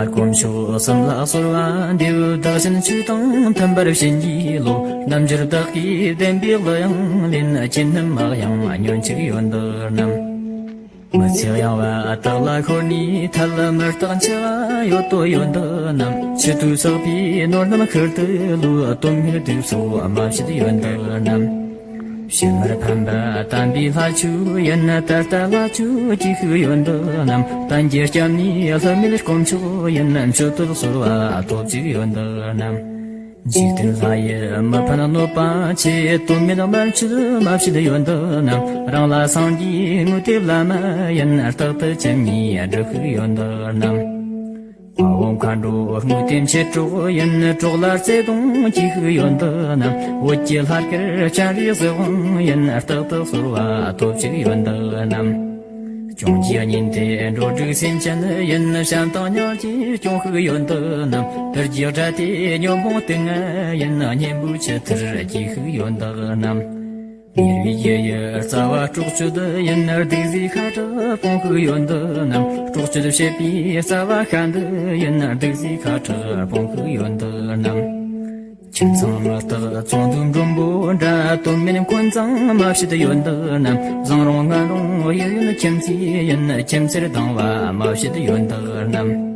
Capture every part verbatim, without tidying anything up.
དཀོན་མཆོག་གསུམ་ལ་གསོལ་བ་འདེབས། བདག་གཞན་ཆོས་དང་མཐུན་པར་བྱིན་གྱིས་རློབས། རྣལ་འབྱོར་བདག་གིས་བསྟན་པའི་གླུ་དབྱངས་ལེན། ཅི་ནུས་མ་ཡང་ཉོན་ཅིག་ཡོན་བདག་རྣམས། མི་ཚེ་གཡེང་བ་དག་ལ་ཤོར་ནས་ཐལ། མི་རྟག་འཆི་བ་ཡོད་དོ་ཡོན་བདག་རྣམས། མཆེད་དུ་གསོག་པའི་ནོར་རྣམས་ཤུལ་དུ་བླུགས། དོན་མེད་དུག་གསོག་མ་བྱེད་ཡོན་བདག་རྣམས། ཕྱི་མར་ཕན་པ་དམ་པའི་ལྷ་ཆོས་ཡིན། ད་ལྟ་ལྷ་ཆོས་ཀྱི་ཤུགས་ཡོད་འདི་རྣམས། གཏན་གྱི་སྐྱབས་གནས་ལྷ་མིའི་དཀོན་མཆོག་ཡིན། མཆོད་དོར་གསོལ་བ་ཐོབ་ཅིག་ཡོད་འདི་རྣམས། འཇིག་རྟེན་ལྷ་ཡི་མི་ཕན་གནོད་པ་ཆེ། དོན་མེད་དམར་མཆོད་མ་བྱེད་ཡོད་འདི་རྣམས། རང་ལ་སངས་རྒྱས་དངོས་དེ་བླ་མ་ཡིན། རྟག་ཏུ་ཁྱིམ་ནས་སྒྲུབ་ཤིག་ཡོད་འདི་རྣམས། དབང་མཁའ་འགྲོ་དངོས་དེ་མཆེད་གྲོགས་ཡིན། གྲོགས་ལ་བརྩེ་གདུང་གྱི་ཤུགས་ཡོད་འདི་རྣམས། བོད་ཀྱི་ལྷ་སྐལ་སྤྱན་རས་གཟིགས་དབང་ཡིན། རྟག་ཏུ་གསོལ་བ་ཐོབ་ཅིག་ཡོད་འདི་རྣམས། སྐྱོང་གི་གཉེན་དེ་འགྲོ་དྲུག་སེམས་ཅན་ཡིན། བྱམས་དང་སྙིང་རྗེ་སྐྱོང་ཤུགས་ཡོད་འདི་རྣམས། དུར་གྱི་དགྲ་དེ་ཉོན་མོངས་དུག་ལྔ་ཡིན། གཉེན་པོའི་ཆུ་ཐུར་གྱི་ཤུགས་ཡོད་འདི་རྣམས། མྱུར་བའི་རྒྱུ་ཡི་རྩ་བ་དཀྲོག་གཅོད་ཡིན། གདུགས་རྩུབ་ཤ་ཁྲག་སྤོང་ཤུགས་ཡོད་འདི་རྣམས། དཀྲོག་གཅོད་བྱེད་པའི་རྩ་བ་ཤ་འདི་ཡིན། གདུགས་རྩུབ་ཤ་ཁྲག་སྤོང་ཤུགས་ཡོད་འདི་རྣམས། ཁྱིམ་ཚང་མི་རྟག་ཚོང་དུ་མགྲོན་པོ་འདྲ། དོན་མེད་འཁོན་འཛིང་མ་བྱེད་ཡོད་འདི་རྣམས། བཟང་རུང་ངན་རུང་གཡས་གཡོན་ཁྱིམ་མཚེས་ཡིན། ཁྱིམ་མཚེས་སྡང་བ་མ་བྱེད་ཡོད་འདི་རྣམས།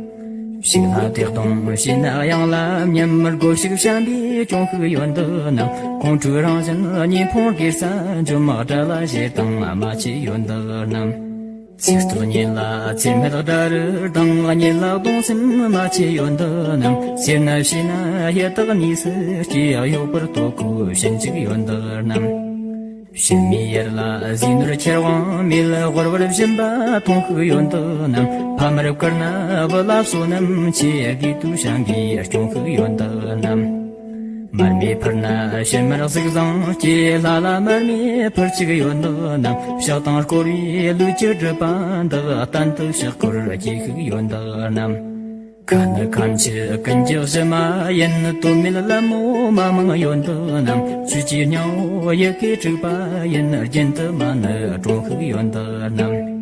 ཕྱུགས་ལ་བདེ་སྟོང་བྱས་ན་གཡང་ལ་སྙོམས། སྒོ་ཕྱུགས་བྱམས་པས་སྐྱོང་ཤུགས་ཡོད་འདི་རྣམས། ཁོང་ཁྲོའི་རང་བཞིན་གཉེན་ཕུང་སྒེར་ས་འཇོམས། དགྲ་ལ་ཞེ་སྡང་མ་བྱེད་ཡོད་འདི་རྣམས། ཚེ་སྟོད་གཉེན་ལ་ཚེ་སྨད་དགྲ་རུ་སྡང་། གཉེན་ལ་གདུང་སེམས་མ་བྱེད་ཡོད་འདི་རྣམས། སེར་སྣ་བྱས་ན་ཡི་དྭགས་གཉིས་སུ་སྐྱེ། གཡོག་པོར་ལྟོ་གོས་བྱིན་ཅིག་ཡོད་འདི་རྣམས། ཕྱི་མའི་ཡུལ་ལ་ཟས་ནོར་ཁྱེར་དབང་མེད། ཧོར་བར་སྦྱིན་པ་མཐོང་ཤུགས་ཡོད་འདི་རྣམས། ཕ་མར་བཀུར་ན་བུ་ལ་བསོད་ནམས་ཆེ། དགེ་དུས་བྱམས་པས་སྐྱོང་ཤུགས་ཡོད་འདི་རྣམས། མར་མེ་ཕུལ་ན་ཕྱི་མར་གཟུགས་བཟང་སྐྱེ། ལྷ་ལ་མར་མེ་ཕུལ་ཅིག་ཡོད་འདི་རྣམས། ཕྱག་དང་བསྐོར་བའི་ལུས་ཀྱི་སྒྲིབ་པ་འདག་གཏན་དུ་ཕྱག་སྐོར་སྐྱེ་ཤུགས་ཡོད་འདི་རྣམས། ཁ་ནི་ཁམས་ཀྱི་ཀུན་གྱི་གཞི་མ་ཡིན། དོན་མེད་ལད་མོ་མ་མང་ཡོད་འདི་རྣམས། ཆོས་ཀྱི་སྙིང་པོ་ཡི་གེ་དྲུག་པ་ཡིན། རྒྱུན་དུ་མ་ཎི་སྒྲོག་ཤུགས་ཡོད་འདི་རྣམས།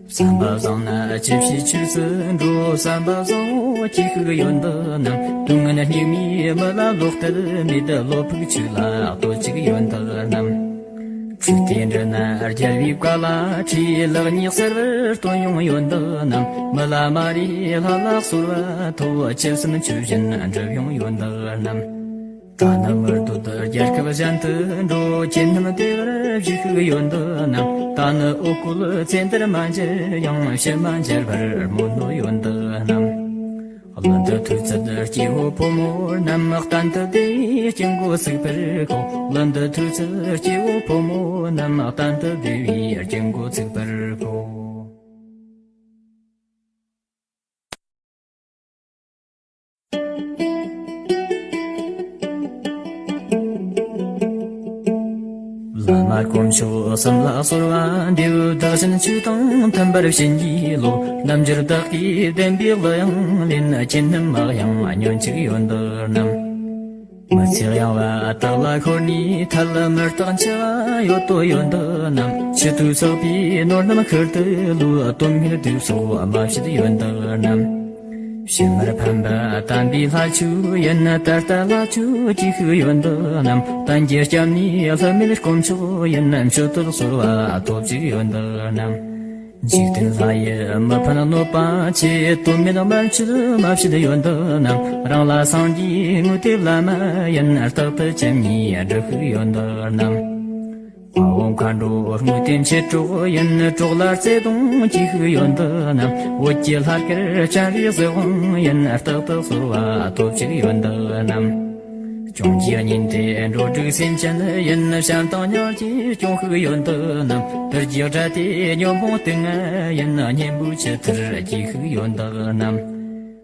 བསམ་པ་བཟང་ན་ཅི་བྱེད་ཆོས་སུ་འགྲོ། བསམ་པ་བཟང་པོ་སྐྱེ་ཤུགས་ཡོད་འདི་རྣམས། དུས་ངན་སྙིགས་མའི་མི་ལ་བློ་གཏད་མེད། བློ་ཕུགས་ཆོས་ལ་གཏོད་ཅིག་ཡོད་འདི་རྣམས། ཆོས་དེ་འདྲི་ན་རྒྱལ་བའི་བཀའ་ལ་ཁྲིད། ལེགས་ཉེས་གསལ་བར་སྟོན་ཡོང་ཡོད་འདི་རྣམས། མི་ལ་མ་རེ་ལྷ་ལ་གསོལ་བ་ཐོབ། ཁྱེད་བསམ་ཆོས་བཞིན་འགྲུབ་ཡོང་ཡོད་འདི་རྣམས། གྲྭ་ནི་མི་སྡོད་རྒྱལ་ཁབ་གཞན་དུ་འགྲོ། ཁྱེད་རྣམས་བདེ་བར་བཞུགས་ཤིག་ཡོད་འདི་རྣམས། ད་ནི་འོ་སྐོལ་ཚེ་འདིར་མ་མཇལ་ཡང་། ཕྱི་མ་མཇལ་བར་སྨོན་ནོ་ཡོད་འདི་རྣམས། ལྷུན་དུ་ཐོས་ཚད་སྐྱེ་བོ་ཕོ་མོ་རྣམས། གཏན་དུ་བདེ་བའི་དཀྱིལ་འཁོར་ཚུགས་པར་ཤོག་ལྷུན་དུ་ཐོས་ཚད་སྐྱེ་བོ་ཕོ་མོ་རྣམས། གཏན་དུ་བདེ་བའི་དཀྱིལ་འཁོར་ཚུགས་པར་ཤོག་བླ་མ་དཀོན་མཆོག་གསུམ་ལ་གསོལ་བ་འདེབས། བདག་གཞན་ཆོས་དང་མཐུན་པར་བྱིན་གྱིས་རློབས། རྣལ་འབྱོར་བདག་གིས་བསྟན་པའི་གླུ་དབྱངས་ལེན། ཅི་ནུས་མ་ཡང་ཉོན་ཅིག་ཡོན་བདག་རྣམས། མི་ཚེ་གཡེང་བ་དག་ལ་ཤོར་ནས་ཐལ། མི་རྟག་འཆི་བ་ཡོད་དོ་ཡོན་བདག་རྣམས། མཆེད་དུ་གསོག་པའི་ནོར་རྣམས་ཤུལ་དུ་བླུགས། དོན་མེད་དུག་གསོག་མ་བྱེད་ཡོན་བདག་རྣམས། ཕྱི་མར་ཕན་པ་དམ་པའི་ལྷ་ཆོས་ཡིན། ད་ལྟ་ལྷ་ཆོས་ཀྱི་ཤུགས་ཡོད་འདི་རྣམས། གཏན་གྱི་སྐྱབས་གནས་ལྷ་མིའི་དཀོན་མཆོག་ཡིན། མཆོད་དོར་གསོལ་བ་ཐོབ་ཅིག་ཡོད་འདི་རྣམས། འཇིག་རྟེན་ལྷ་ཡི་མི་ཕན་གནོད་པ་ཆེ། དོན་མེད་དམར་མཆོད་མ་བྱེད་ཡོད་འདི་རྣམས། རང་ལ་སངས་རྒྱས་དངོས་དེ་བླ་མ་ཡིན། རྟག་ཏུ་ཁྱིམ་ནས་སྒྲུབ་ཤིག་ཡོད་འདི་རྣམས། དབང་མཁའ་འགྲོ་དངོས་དེ་མཆེད་གྲོགས་ཡིན། གྲོགས་ལ་བརྩེ་གདུང་གྱི་ཤུགས་ཡོད་འདི་རྣམས། བོད་ཀྱི་ལྷ་སྐལ་སྤྱན་རས་གཟིགས་དབང་ཡིན། རྟག་ཏུ་གསོལ་བ་ཐོབ་ཅིག་ཡོད་འདི་རྣམས། སྐྱོང་གི་གཉེན་དེ་འགྲོ་དྲུག་སེམས་ཅན་ཡིན། བྱམས་དང་སྙིང་རྗེ་སྐྱོང་ཤུགས་ཡོད་འདི་རྣམས། དུར་གྱི་དགྲ་དེ་ཉོན་མོངས་དུག་ལྔ་ཡིན། གཉེན་པོའི་ཆུ་ཐུར་གྱི་ཤུགས་ཡོད་འདི་རྣམས།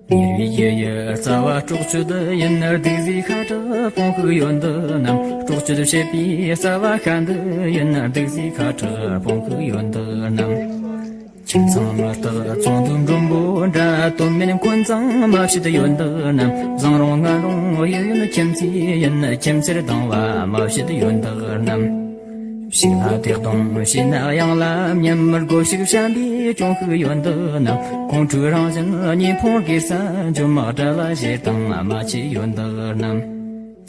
མྱུར་བའི་རྒྱུ་ཡི་རྩ་བ་དཀྲོག་གཅོད་ཡིན། གདུག་རྩུབ་ཤ་ཁྲག་སྤོང་ཤུགས་ཡོད་འདི་རྣམས། དཀྲོག་གཅོད་བྱེད་པའི་རྩ་བ་ཤ་འདི་ཡིན། གདུག་རྩུབ་ཤ་ཁྲག་སྤོང་ཤུགས་ཡོད་འདི་རྣམས། ཁྱིམ་ཚང་མི་རྟག་ཚོང་དུ་མགྲོན་པོ་འདྲ། དོན་མེད་འཁོན་འཛིང་མ་བྱེད་ཡོད་འདི་རྣམས། བཟང་རུང་ངན་རུང་གཡས་གཡོན་ཁྱིམ་མཚེས་ཡིན། ཁྱིམ་མཚེས་སྡང་བ་མ་བྱེད་ཡོད་འདི་རྣམས། ཕྱི་མར་ཕན་པ་དམ་པའི་ལྷ་ཆོས་ཡིན། ད་ལྟ་ལྷ་ཆོས་ཀྱི་ཤུགས་ཡོད་འདི་རྣམས། ཞིག་ལ་བདེ་སྟོང་ཞེས་ན་གཡང་ལ་མཉམ། སྒོ་ཕྱུགས་བྱམས་པའི་གྱོང་ཤུགས་ཡོད་འདུག་ནམ། ཁོང་ཁྲོའི་རང་བཞིན་གཉིས་ཕུང་དགེ་ས་འཇོམས། དགྲ་ལ་ཞེ་སྡང་མ་བྱེད་ཡོད་འདུག་ནམ།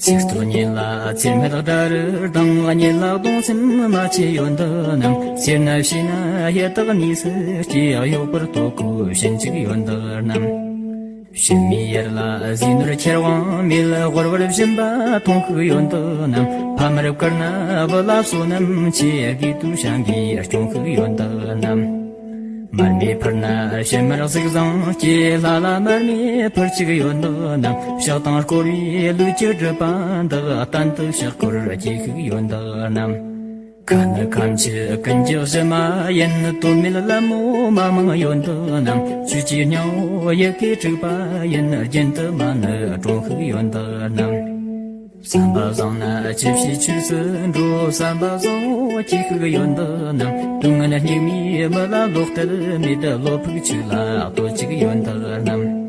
ཚིག་རྟོག་ཉིད་ལ་ཚེར་མའི་སྒྲ་རུ་ལྡང་། གཉིད་ལ་གདུང་སེམས་མ་བྱེད་ཡོད་འདུག་ནམ། སེར་སྣ་ཞེས་ན་ཡི་དྭགས་གཉིས་སུ་སྐྱེས། གཡོག་པོར་ལྟོ་གོས་ཞིམ་ཅིག་ཡོད་འདུག་ནམ། ཕྱི་མའི་ཡུལ་ལ་ཟས་ནོར་ཁྱེར་འོང་མེད། ལ་ཧོར་བར་སྦྱིན་པ་མཐོང་ཤུགས་ཡོད་འདུག་ནམ། ཕ་མར་བཀུར་ན་བུ་ལ་བསོད་ནམས་ཆེ། དགེ་དུས་བྱམས་པའི་སྐྱོང་ཤུགས་ཡོད་འདུག་ནམ། མར་མེ་ཕུལ་ན་ཕྱི་མར་གཟུགས་བཟང་སྐྱེ། ལྷ་ལ་མར་མེ་ཕུལ་ཅིག་ཡོད་འདུག་ནམ། ཕྱག་དང་བསྐོར་བའི་ལུས་ཀྱི་སྒྲིབ་པ་འདག། གཏན་དུ་ཕྱག་སྐོར་སྐྱེ་ཤུགས་ཡོད་འདུག་ནམ། ཁ་ནི་ཁམས་ཀྱི་ཀུན་གྱི་གཞི་མ་ཡིན། དོན་མེད་ལད་མོ་མ་མང་ཡོད་འདུག་ནམ། ཆོས་ཀྱི་སྙིང་པོ་ཡི་གེ་དྲུག་པ་ཡིན། རྒྱུན་དུ་མ་ཎི་སྒྲོག་ཤུགས་ཡོད་འདུག་ནམ། བསམ་པ་བཟང་ན་ཅི་བྱེད་ཆོས་སུ་འགྲོ། བསམ་པ་བཟང་པོ་སྐྱེ་ཤུགས་ཡོད་འདུག་ནམ། དུང་ངན་སྙིགས་མའི་མི་ལ་ལོག་ལྟར་མེད། བློ་ཕུགས་ཆོས་ལ་གཏོད་ཅིག་ཡོད་འདུག་ནམ།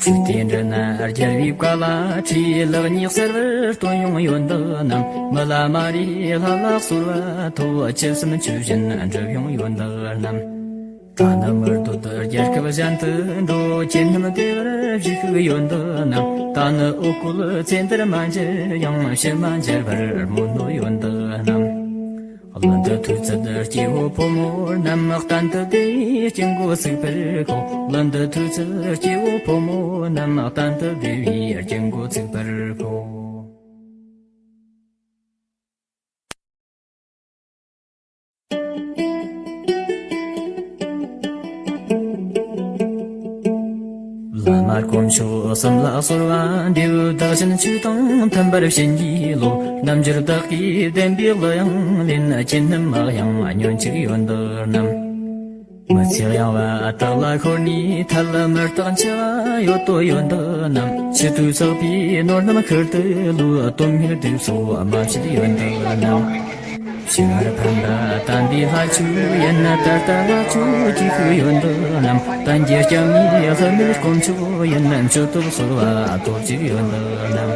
ཁྲུས་དེ་འདྲ་ན་རྒྱལ་བའི་བཀའ་ལ་ཁྲིད། ལེགས་ཉེས་གསལ་བར་སྟོན་ཡོང་ཡོད་འདུག་ནམ། མི་ལ་མ་རེ་ལྷ་ལ་གསོལ་བ་ཐོབ། ཅི་བསམ་ཆོས་བཞིན་འགྲུབ་ཡོང་ཡོད་འདུག་ནམ། གྲ་ནི་མི་འདོད་རྒྱལ་ཁབ་གཞན་དུ་འགྲོ། ཁྱེད་རྣམས་བདེ་བར་བཞུགས་ཤིག་ཡོད་འདུག་ནམ། ད་ནི་འོ་སྐོལ་ཚེ་འདིར་མ་འགྱུར་ཡང་། ཕྱིར་མ་འགྱུར་བར་སྨོན་ནོ་ཡོད་འདུག་ནམ། ལུན་དུ་ཐུག་ཚད་སྐྱེ་བོ་ཕོ་མོ་རྣམས། གཏན་དུ་བདེ་བའི་སྐྱིད་འགོ་ཚུགས་པར་ཤོག། ལུན་དུ་ཐུག་ཚད་སྐྱེ་བོ་ཕོ་མོ་རྣམས། གཏན་དུ་བདེ་བའི་སྐྱིད་འགོ་ཚུགས་པར་ཤོག། བླ་མ་དཀོན་མཆོག་གསུམ་ལ་གསོལ་བ་འདེབས། བདག་གཞན་ཆོས་དང་མཐུན་པར་བྱིན་གྱིས་རློབས། རྣལ་འབྱོར་བདག་གིས་བསྟན་པའི་གླུ་ཡང་ལེན། ཁྱེད་རྣམས་མ་གཡེང་ཉོན་ཅིག་ཡོད་འདུག་ནམ། མི་ཚེ་གཡེང་བ་དག་ལ་ཤོར་ནས་ཐལ། མི་རྟག་འཆི་བ་ཡོད་དོ་ཡོད་འདུག་ནམ། འཆི་དུས་ཚོགས་པའི་ནོར་རྣམས་ཤུལ་དུ་ལུས། དོན་མེད་སྡུག་སོགས་མ་བྱེད་ཡོད་འདུག་ནམ། ཕྱི་མར་ཕན་པ་དམ་པའི་ལྷ་ཆོས་ཡིན། ད་ལྟ་ལྷ་ཆོས་ཀྱི་ཤུགས་ཡོད་འདུག་ནམ། གཏན་གྱི་སྐྱབས་གནས་ལྷ་མིའི་དཀོན་མཆོག་ཡིན། མཆོད་གཏོར་གསོལ་བ་ཐོབ་ཅིག་ཡོད་འདུག་ནམ།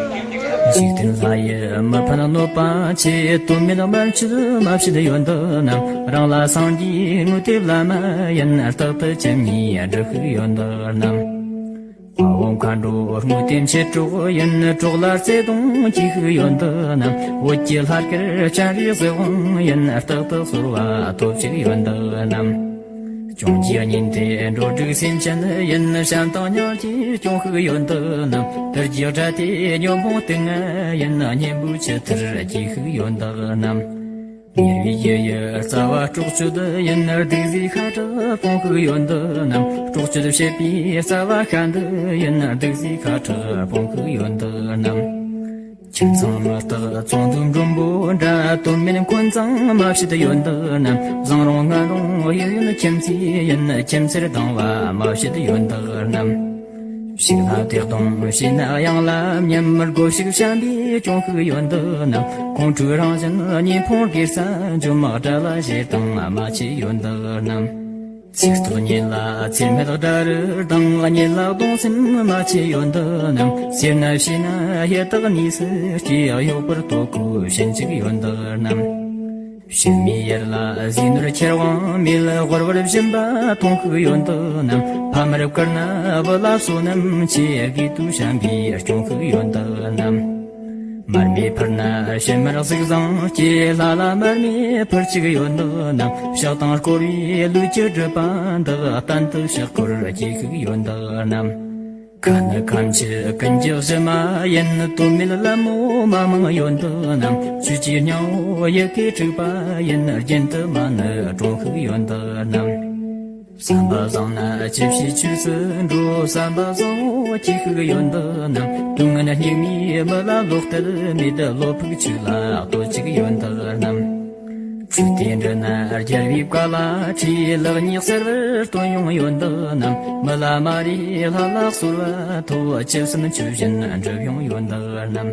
འཇིག་རྟེན་ལྷ་ཡི་མི་ཕན་གནོད་པ་ཆེ། དོན་མེད་མར་ཆུད་མ་བྱེད་ཡོད་འདུག་ནམ། རང་ལ་སངས་རྒྱས་དངོས་དེ་བླ་མ་ཡིན། རྟག་ཏུ་ཁྱིམ་ནས་སྒྲུབ་ཤུགས་ཡོད་འདུག་ནམ། དཔའ་བོ་མཁའ་འགྲོ་དངོས་དེ་མཆེད་གྲོགས་ཡིན། གྲོགས་ལ་བརྩེ་དུང་སྐྱེ་ཤུགས་ཡོད་འདུག་ནམ། བོད་ཀྱི་ལྷ་སྐལ་སྤྱན་རས་གཟིགས་དབང་ཡིན། རྟག་ཏུ་གསོལ་བ་ཐོབ་ཅིག་ཡོད་འདུག་ནམ། སྐྱོང་རྒྱུ་ཉིད་དེ་འགྲོ་དྲུག་སེམས་ཅན་ཡིན། བྱམས་དང་སྙིང་རྗེ་སྐྱོང་ཤུགས་ཡོད་འདུག་ནམ། དུར་གྱི་དགྲ་དེ་ཉོན་མོངས་སྡུག་བསྔལ་ཡིན། གཉེན་པོའི་ཆུ་ཐུར་སྐྱེ་ཤུགས་ཡོད་འདུག་ནམ། ཉེ་བའི་ཡུལ་ཡི་རྩ་བ་སྲོག་གཅོད་ཡིན། སྡིག་བཟའི་ཁ་དྲག་སྤོང་ཤུགས་ཡོད་འདུག་ནམ། སྲོག་གཅོད་བྱེད་པའི་རྩ་བ་ཤ་འདི་ཡིན། སྡིག་བཟའི་ཁ་དྲག་སྤོང་ཤུགས་ཡོད་འདུག་ནམ། ཁྱིམ་ཚང་མི་རྟག་ཚོང་དུ་མགྲོན་པོ་འདྲ། དོན་མེད་འཁོན་འཛིང་མ་བྱེད་ཡོད་འདུག་ནམ། བཟང་རུང་ངན་རུང་གཡས་གཡོན་ཁྱིམ་མཚེས་ཡིན། ཁྱིམ་མཚེས་སྡང་བ་མ་བྱེད་ཡོད་འདུག་ནམ། ཕྱུགས་ལ་བདེ་སྟོང་ཞེས་ན་གཡང་ལ་མཉམ། སྒོ་ཕྱུགས་བྱམས་པའི་གྱོང་ཤུགས་ཡོད་འདུག་ནམ། ཁོང་ཁྲོའི་རང་བཞིན་གཉིས་ཕུང་དགེ་ས་འཇོམས། དགྲ་ལ་ཞེ་སྡང་མ་བྱེད་ཡོད་འདུག་ནམ། ཚིག་རྟོག་ཉིད་ལ་ཚེར་མའི་སྒྲ་རུ་ལྡང་། གཉིད་ལ་གདུང་སེམས་མ་བྱེད་ཡོད་འདུག་ནམ། སེར་སྣ་ཞེས་ན་ཡི་དྭགས་གཉིས་སུ་སྐྱེས། གཡོག་པོར་ལྟོ་གོས་ཞིམ་ཅིག་ཡོད་འདུག་ནམ། ཕྱི་མའི་ཡུལ་ལ་ཟས་ནོར་ཁྱེར་འོང་མེད། ལ་ཧོར་བར་སྦྱིན་པ་མཐོང་ཤུགས་ཡོད་འདུག་ནམ། ཕ་མར་བཀུར་ན་བུ་ལ་བསོད་ནམས་ཆེ། དགེ་དུས་བྱམས་པའི་སྐྱོང་ཤུགས་ཡོད་འདུག་ནམ། མར་མེ་ཕུལ་ན་ཕྱི་མར་གཟུགས་བཟང་སྐྱེ། ལྷ་ལ་མར་མེ་ཕུལ་ཅིག་ཡོད་འདུག་ནམ། ཕྱག་དང་བསྐོར་བའི་ལུས་ཀྱི་སྒྲིབ་པ་འདག། གཏན་དུ་ཕྱག་སྐོར་སྐྱེ་ཤུགས་ཡོད་འདུག་ནམ། ཁ་ནི་ཁམས་ཀྱི་ཀུན་གྱི་གཞི་མ་ཡིན། དོན་མེད་ལད་མོ་མ་མང་ཡོད་འདུག་ནམ། ཆོས་ཀྱི་སྙིང་པོ་ཡི་གེ་དྲུག་པ་ཡིན། རྒྱུན་དུ་མ་ཎི་སྒྲོག་ཤུགས་ཡོད་འདུག་ནམ། བསམ་པ་བཟང་ན་ཅི་བྱེད་ཆོས་སུ་འགྲོ། བསམ་པ་བཟང་པོ་སྐྱེ་ཤུགས་ཡོད་འདུག་ནམ། དུང་ངན་སྙིགས་མའི་མི་ལ་ལོག་ལྟར་མེད། བློ་ཕུགས་ཆོས་ལ་གཏོད་ཅིག་ཡོད་འདུག་ནམ། ཚིག་དེ་འདྲ་ན་རྒྱལ་བའི་བཀའ་ལ་ཁྲིད། ལེགས་ཉེས་གསལ་བར་སྟོན་ཡོང་ཡོད་འདུག་ནམ། མི་ལ་མ་རེ་ལྷ་ལ་གསོལ་བ་ཐོབ། ཅི་བསམ་ཆོས་བཞིན་འགྲུབ་ཡོང་ཡོད་འདུག་ནམ།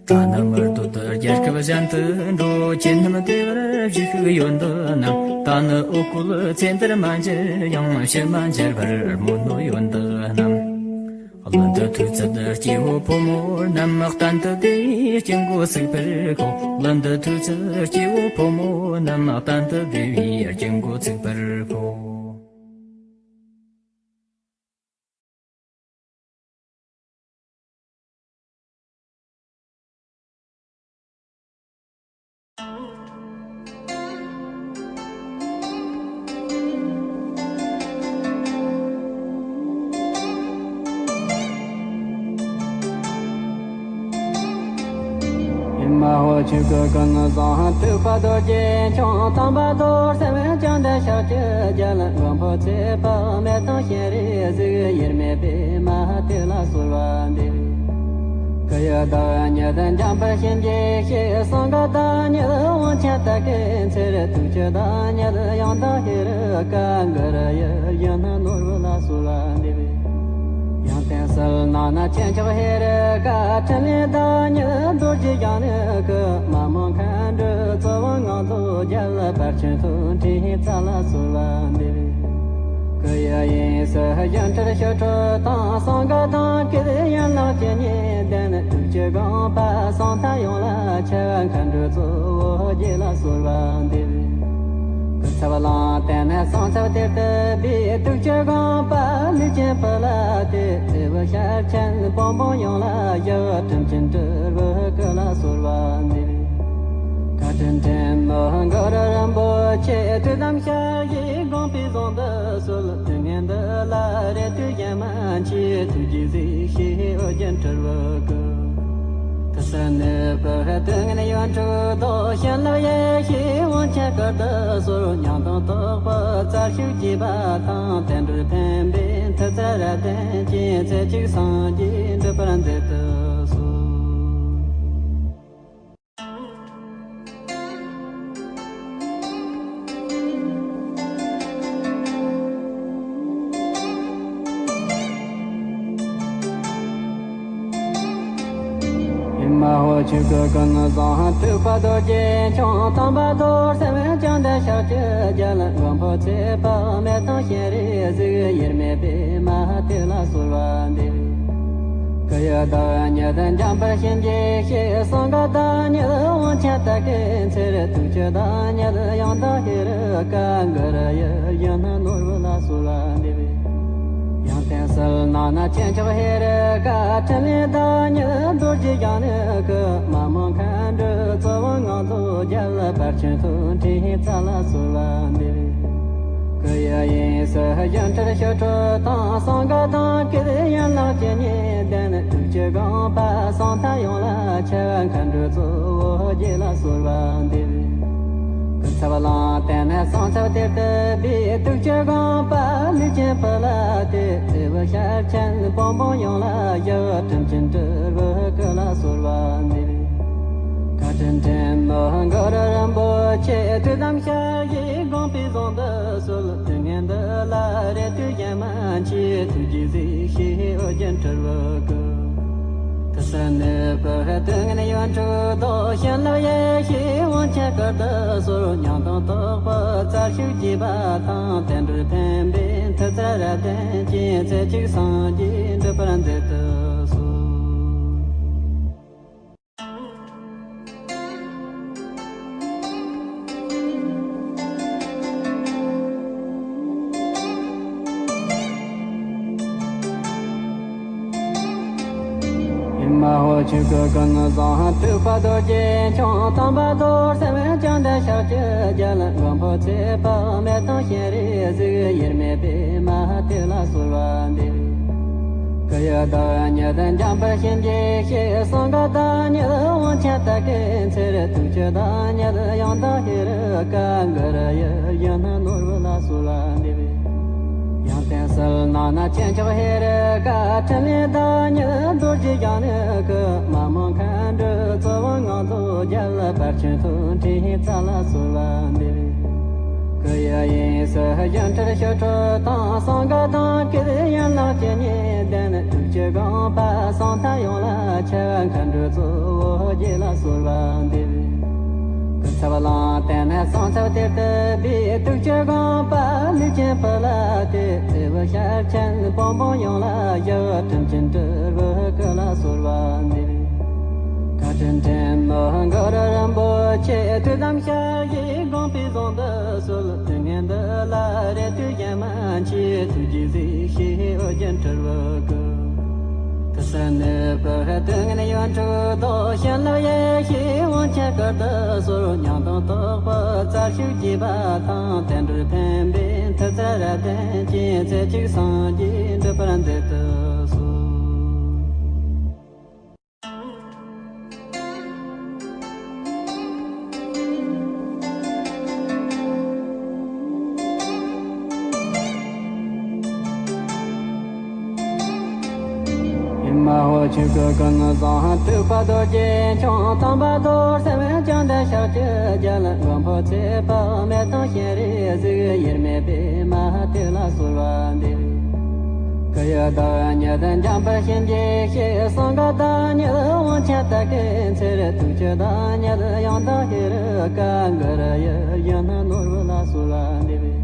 གྲ་ནི་མི་འདོད་རྒྱལ་ཁབ་གཞན་དུ་འགྲོ། ཁྱེད་རྣམས་བདེ་བར་བཞུགས་ཤིག་ཡོད་འདུག་ནམ། ད་ནི་འོ་སྐོལ་ཚེ་འདིར་མ་འགྱུར་ཡང་། ཕྱིར་མ་འགྱུར་བར་སྨོན་ནོ་ཡོད་འདུག་ནམ། ཀླུ་འདུལ་ཐོས་ཚད་སྐྱེ་བོ་ཕོ་མོ་རྣམས། གཏན་དུ་བདེ་བའི་སྐྱེ་འགོ་ཚུགས་པར་ཤོག་ཀླུ་འདུལ་ཐོས་ཚད་སྐྱེ་བོ་ཕོ་མོ་རྣམས། གཏན་དུ་བདེ་བའི་སྐྱེ་འགོ་ཚུགས་པར་ཤོག་ཨེ་མ་ཧོ། ཆོས་སྐུ་ཀུན་བཟང་ཐེག་པ་རྡོ་རྗེ་འཆང་། དམ་པ་རྡོར་སེམས་བཅོམ་ལྡན་ཕྱག་རྒྱའི་རྒྱལ། མགོན་པོ་ཚེ་དཔག་མེད་དང་སྤྱན་རས་གཟིགས། དབྱེར་མེད་པདྨ་དེ་ལ་གསོལ་བ་འདེབས། སྐུ་ཡི་བདག་ཉིད་འཇམ་དཔལ་དཔྱིད་ཀྱི་སྐྱེས། གསང་སྔགས་བདག་ཉིད་དབང་ཆེན་དར་དཀར་ཚེ། ཐུགས་ཀྱི་བདག་ཉིད་ཡང་དག་ཧེ་རུ་ཀ། གུ་རུ་ཡིད་བཞིན་ནོར་བུ་ལ་གསོལ་བ་འདེབས། ཡང་དག་ཟིལ་གནོན་ན་ཆེ་མཆོག་ཧེ་རུ་ཀ། ཕྲིན་ལས་བདག་ཉིད་རྡོ་རྗེ་འཆང་ནི་སྐུ། མ་མོ་མཁའ་འགྲོའི་གཙོ་བོ་ངང་ཚུལ་རྒྱལ། ཕར་ཕྱིན་ཐུགས་འཕྲིན་རྩལ་ལ་གསོལ་བ་འདེབས། སྐུ་ཡི་དབྱིངས་སུ་སྒྱུ་འཕྲུལ་ཞི་ཁྲོ་དང་། གསང་སྔགས་གདངས་སྐད་ཡན་ལག་ཇི་སྙེད་ལྡན། ཐུགས་ཀྱི་དགོངས་པ་སྲུང་མཐའ་ཡོངས་ལ་ཁྱབ། མཁའ་འགྲོའི་གཙོ་བོ་རྗེ་ལ་གསོལ་བ་འདེབས། སྐུ་ཚབ་གླང་དར་ནས་གསང་ཚབ་གཏེར་དུ་སྦས། ཐུགས་ཀྱི་དགོངས་པ་ལུས་ཅན་པོ་ལ་གཏད། འོད་ཞལ་ཆེན་བུམ་པ་ཡོངས་ལ་ཞུ། དྲིན་ཅན་སྤྲུལ་པའི་སྐུ་ལ་གསོལ་བ་འདེབས། བཀའ་དྲིན་ཆེན་མོ་གུ་རུ་རིན་པོ་ཆེ། ཐུགས་དམ་བཞག་ཡིད་དགོངས་པའི་ཟུང་དུ་གསོལ། དུས་ངན་འདི་ལ་རེ་ལྟོས་གཞན་མ་མཆིས། ཐུགས་རྗེས་གཟིགས་ཤིག་ཨོ་རྒྱན་སྤྲུལ་པའི་སྐུ། དུས་གསུམ་གནས་པའི་དུས་ངན་ཡོངས་འཁྲུགས་དང་། བྱིན་རླབས་ཡེ་ཤེས་དབང་ཆེན་སྐུར་དུ་གསོལ། ཉང་སྟོན་དོག་པོ་རྩལ་ཤུགས་རྒྱས་པ་དང་། བསྟན་འགྲོའི་ཕན་པའི་མཐུ་རྩལ་རབ་བརྟན་ཅིང་། རྩེ་གཅིག་སངས་རྒྱས་འགྲུབ་པར་མཛད་དུ་གསོལ། ཨེ་མ་ཧོ། ཆོས་སྐུ་ཀུན་བཟང་ཐེག་པ་རྡོ་རྗེ་འཆང་། དམ་པ་རྡོར་སེམས་བཅོམ་ལྡན་ཕྱག་རྒྱའི་རྒྱལ། མགོན་པོ་ཚེ་དཔག་མེད་དང་སྤྱན་རས་གཟིགས། དབྱེར་མེད་པདྨ་དེ་ལ་གསོལ་བ་འདེབས། སྐུ་ཡི་བདག་ཉིད་འཇམ་དཔལ་དཔྱིད་ཀྱི་སྐྱེས། གསང་སྔགས་བདག་ཉིད་དབང་ཆེན་དར་དཀར་ཚེ། ཐུགས་ཀྱི་བདག་ཉིད་ཡང་དག་ཧེ་རུ་ཀ། གུ་རུ་ཡིད་བཞིན་ནོར་བུ་ལ་གསོལ་བ་འདེབས། ཡང་དག་ཟིལ་གནོན་ན་ཆེ་མཆོག་ཧེ་རུ་ཀ། ཕྲིན་ལས་བདག་ཉིད་རྡོ་རྗེ་འཆང་ནི་སྐུ། མ་མོ་མཁའ་འགྲོའི་གཙོ་བོ་ངང་ཚུལ་རྒྱལ། ཕར་ཕྱིན་ཐུགས་འཕྲིན་རྩལ་ལ་གསོལ་བ་འདེབས། སྐུ་ཡི་དབྱིངས་སུ་སྒྱུ་འཕྲུལ་ཞི་ཁྲོ་དང་། གསང་སྔགས་གདངས་སྐད་ཡན་ལག་ཇི་སྙེད་ལྡན། ཐུགས་ཀྱི་དགོངས་པ་གསུང་མཐའ་ཡོངས་ལ་ཁྱབ། མཁའ་འགྲོའི་གཙོ་བོ་རྗེ་ལ་གསོལ་བ་འདེབས། སྐུ་ཚབ་གླང་དར་ནས་གསང་ཚབ་གཏེར་དུ་སྦས། ཐུགས་ཀྱི་དགོངས་པ་ལུས་ཅན་པོ་ལ་གཏད། འོད་ཞལ་ཆེན་བུམ་པ་ཡོངས་ལ་ཞུ། དྲིན་ཅན་སྤྲུལ་པའི་སྐུ་ལ་གསོལ་བ་འདེབས། བཀའ་དྲིན་ཆེན་མོ་གུ་རུ་རིན་པོ་ཆེ། ཐུགས་དམ་བཞག་ཡིད་དགོངས་པའི་ཟུང་དུ་གསོལ། དུས་ངན་འདི་ལ་རེ་ལྟོས་གཞན་མ་མཆིས། ཐུགས་རྗེས་གཟིགས་ཤིག་ཨོ་རྒྱན་སྤྲུལ་པའི་སྐུ། དུས་གསུམ་གནས་པའི་དུས་ངན་ཡོངས་འཁྲུགས་དང་། བྱིན་རླབས་ཡེ་ཤེས་དབང་ཆེན་སྐུར་དུ་གསོལ། ཉང་སྟོན་དོག་པོ་རྩལ་ཤུགས་རྒྱས་པ་དང་། བསྟན་འགྲོའི་ཕན་པའི་མཐུ་རྩལ་རབ་བརྟན་ཅིང་། རྩེ་གཅིག་སངས་རྒྱས་འགྲུབ་པར་མཛད་དུ་གསོལ། ཨེ་མ་ཧོ། ཆོས་སྐུ་ཀུན་བཟང་ཐེག་པ་རྡོ་རྗེ་འཆང་། དམ་པ་རྡོར་སེམས་བཅོམ་ལྡན་ཕྱག་རྒྱའི་རྒྱལ། མགོན་པོ་ཚེ་དཔག་མེད་དང་སྤྱན་རས་གཟིགས། དབྱེར་མེད་པདྨ་དེ་ལ་གསོལ་བ་འདེབས། སྐུ་ཡི་བདག་ཉིད་འཇམ་དཔལ་དཔྱིད་ཀྱི་སྐྱེས། གསང་སྔགས་བདག་ཉིད་དབང་ཆེན་དར་དཀར་ཚེ། ཐུགས་ཀྱི་བདག་ཉིད་ཡང་དག་ཧེ་རུ་ཀ། གུ་རུ་ཡིད་བཞིན་ནོར་བུ་ལ་གསོལ་བ་འདེབས། ཡང་དག་ཟིལ་གནོན་ན་ཆེ་མཆོག་ཧེ་རུ་ཀ། ཕྲིན་ལས་བདག་ཉིད་རྡོ་རྗེ་འཆང་ནི་སྐུ། མ་མོ་མཁའ་འགྲོའི་གཙོ་བོ་ངང་ཚུལ་རྒྱལ། ཕར་ཕྱིན་ཐུགས་འཕྲིན་རྩལ་ལ་གསོལ་བ་འདེབས། སྐུ་ཡི་དབྱིངས་སུ་སྒྱུ་འཕྲུལ་ཞི་ཁྲོ་དང་། གསང་སྔགས་གདངས་སྐད་ཡན་ལག་ཇི་སྙེད་ལྡན། ཐུགས་ཀྱི་དགོངས་པ་གསུང་མཐའ་ཡོངས་ལ་ཁྱབ། མཁའ་འགྲོའི་གཙོ་བོ་རྗེ་ལ་གསོལ་བ་འདེབས། སྐུ་ ཐབས་ལམ་བསྟན་ནས་གསང་ཆབ་གཏེར་དུ་སྦས། ཐུགས་ཀྱི་དགོངས་པ་ལུས་ཅན་ཕུལ་ཏེ། ལྟེ་བའི་ཤར་ཕྱིན་བོན་པོ་ཡོངས་ལ་ཞུ། དྲིན་ཅན་སྤྲུལ་པའི་སྐུ་ལ་གསོལ་བ་འདེབས། བཀའ་དྲིན་དྲན་མི་འགོར་རིན་པོ་ཆེ། ཐུགས་དམ་ཞལ་བཞེས་དགོངས་པའི་གཟེངས་བསྟོད་གསོལ། དུས་ངན་འདི་ལ་རེ་ལྟོས་གཞན་མ་མཆིས། ཐུགས་རྗེས་གཟིགས་ཤིག་ཨོ་རྒྱན་སྤྲུལ་པའི་སྐུ། དུས་གསུམ་གནས་པའི་དུས་ངན་ཡོངས་འཁྲུགས་དང་། བྱིན་རླབས་ཡེ་ཤེས་དབང་ཆེན་སྐུར་དུ་གསོལ། ཉང་སྟོན་སྟོབས་པའི་རྩལ་ཤུགས་རྒྱས་པ་དང་། བསྟན་འགྲོར་ཕན་པའི་མཐུ་རྩལ་རབ་བརྟན་ཅིང་། རྩེ་གཅིག་སངས་རྒྱས་འགྲུབ་པར་མཛད་དུ་གསོལ། ཨེ་མ་ཧོ། ཆོས་སྐུ་ཀུན་བཟང་སྤྲུལ་པ་རྡོ་རྗེ་འཆང་། དམ་པ་རྡོར་སེམས་བཅོམ་ལྡན་ཕྱག་རྒྱའི་རྒྱལ། མགོན་པོ་ཚེ་དཔག་མེད་དང་སྤྱན་རས་གཟིགས། དབྱེར་མེད་པདྨ་དེ་ལ་གསོལ་བ་འདེབས། སྐུ་ཡི་བདག་ཉིད་འཇམ་དཔལ་དབྱིངས་ཀྱི་ཞིང་། གསང་སྔགས་བདག་ཉིད་དབང་ཆེན་དུ་སྐུ་མཚན། ཐུགས་ཀྱི་བདག་ཉིད་ཡང་དག་ཧེ་རུ་ཀ། གུ་རུ་ཡིད་བཞིན་ནོར་བུ་ལ་གསོལ་བ་འདེབས།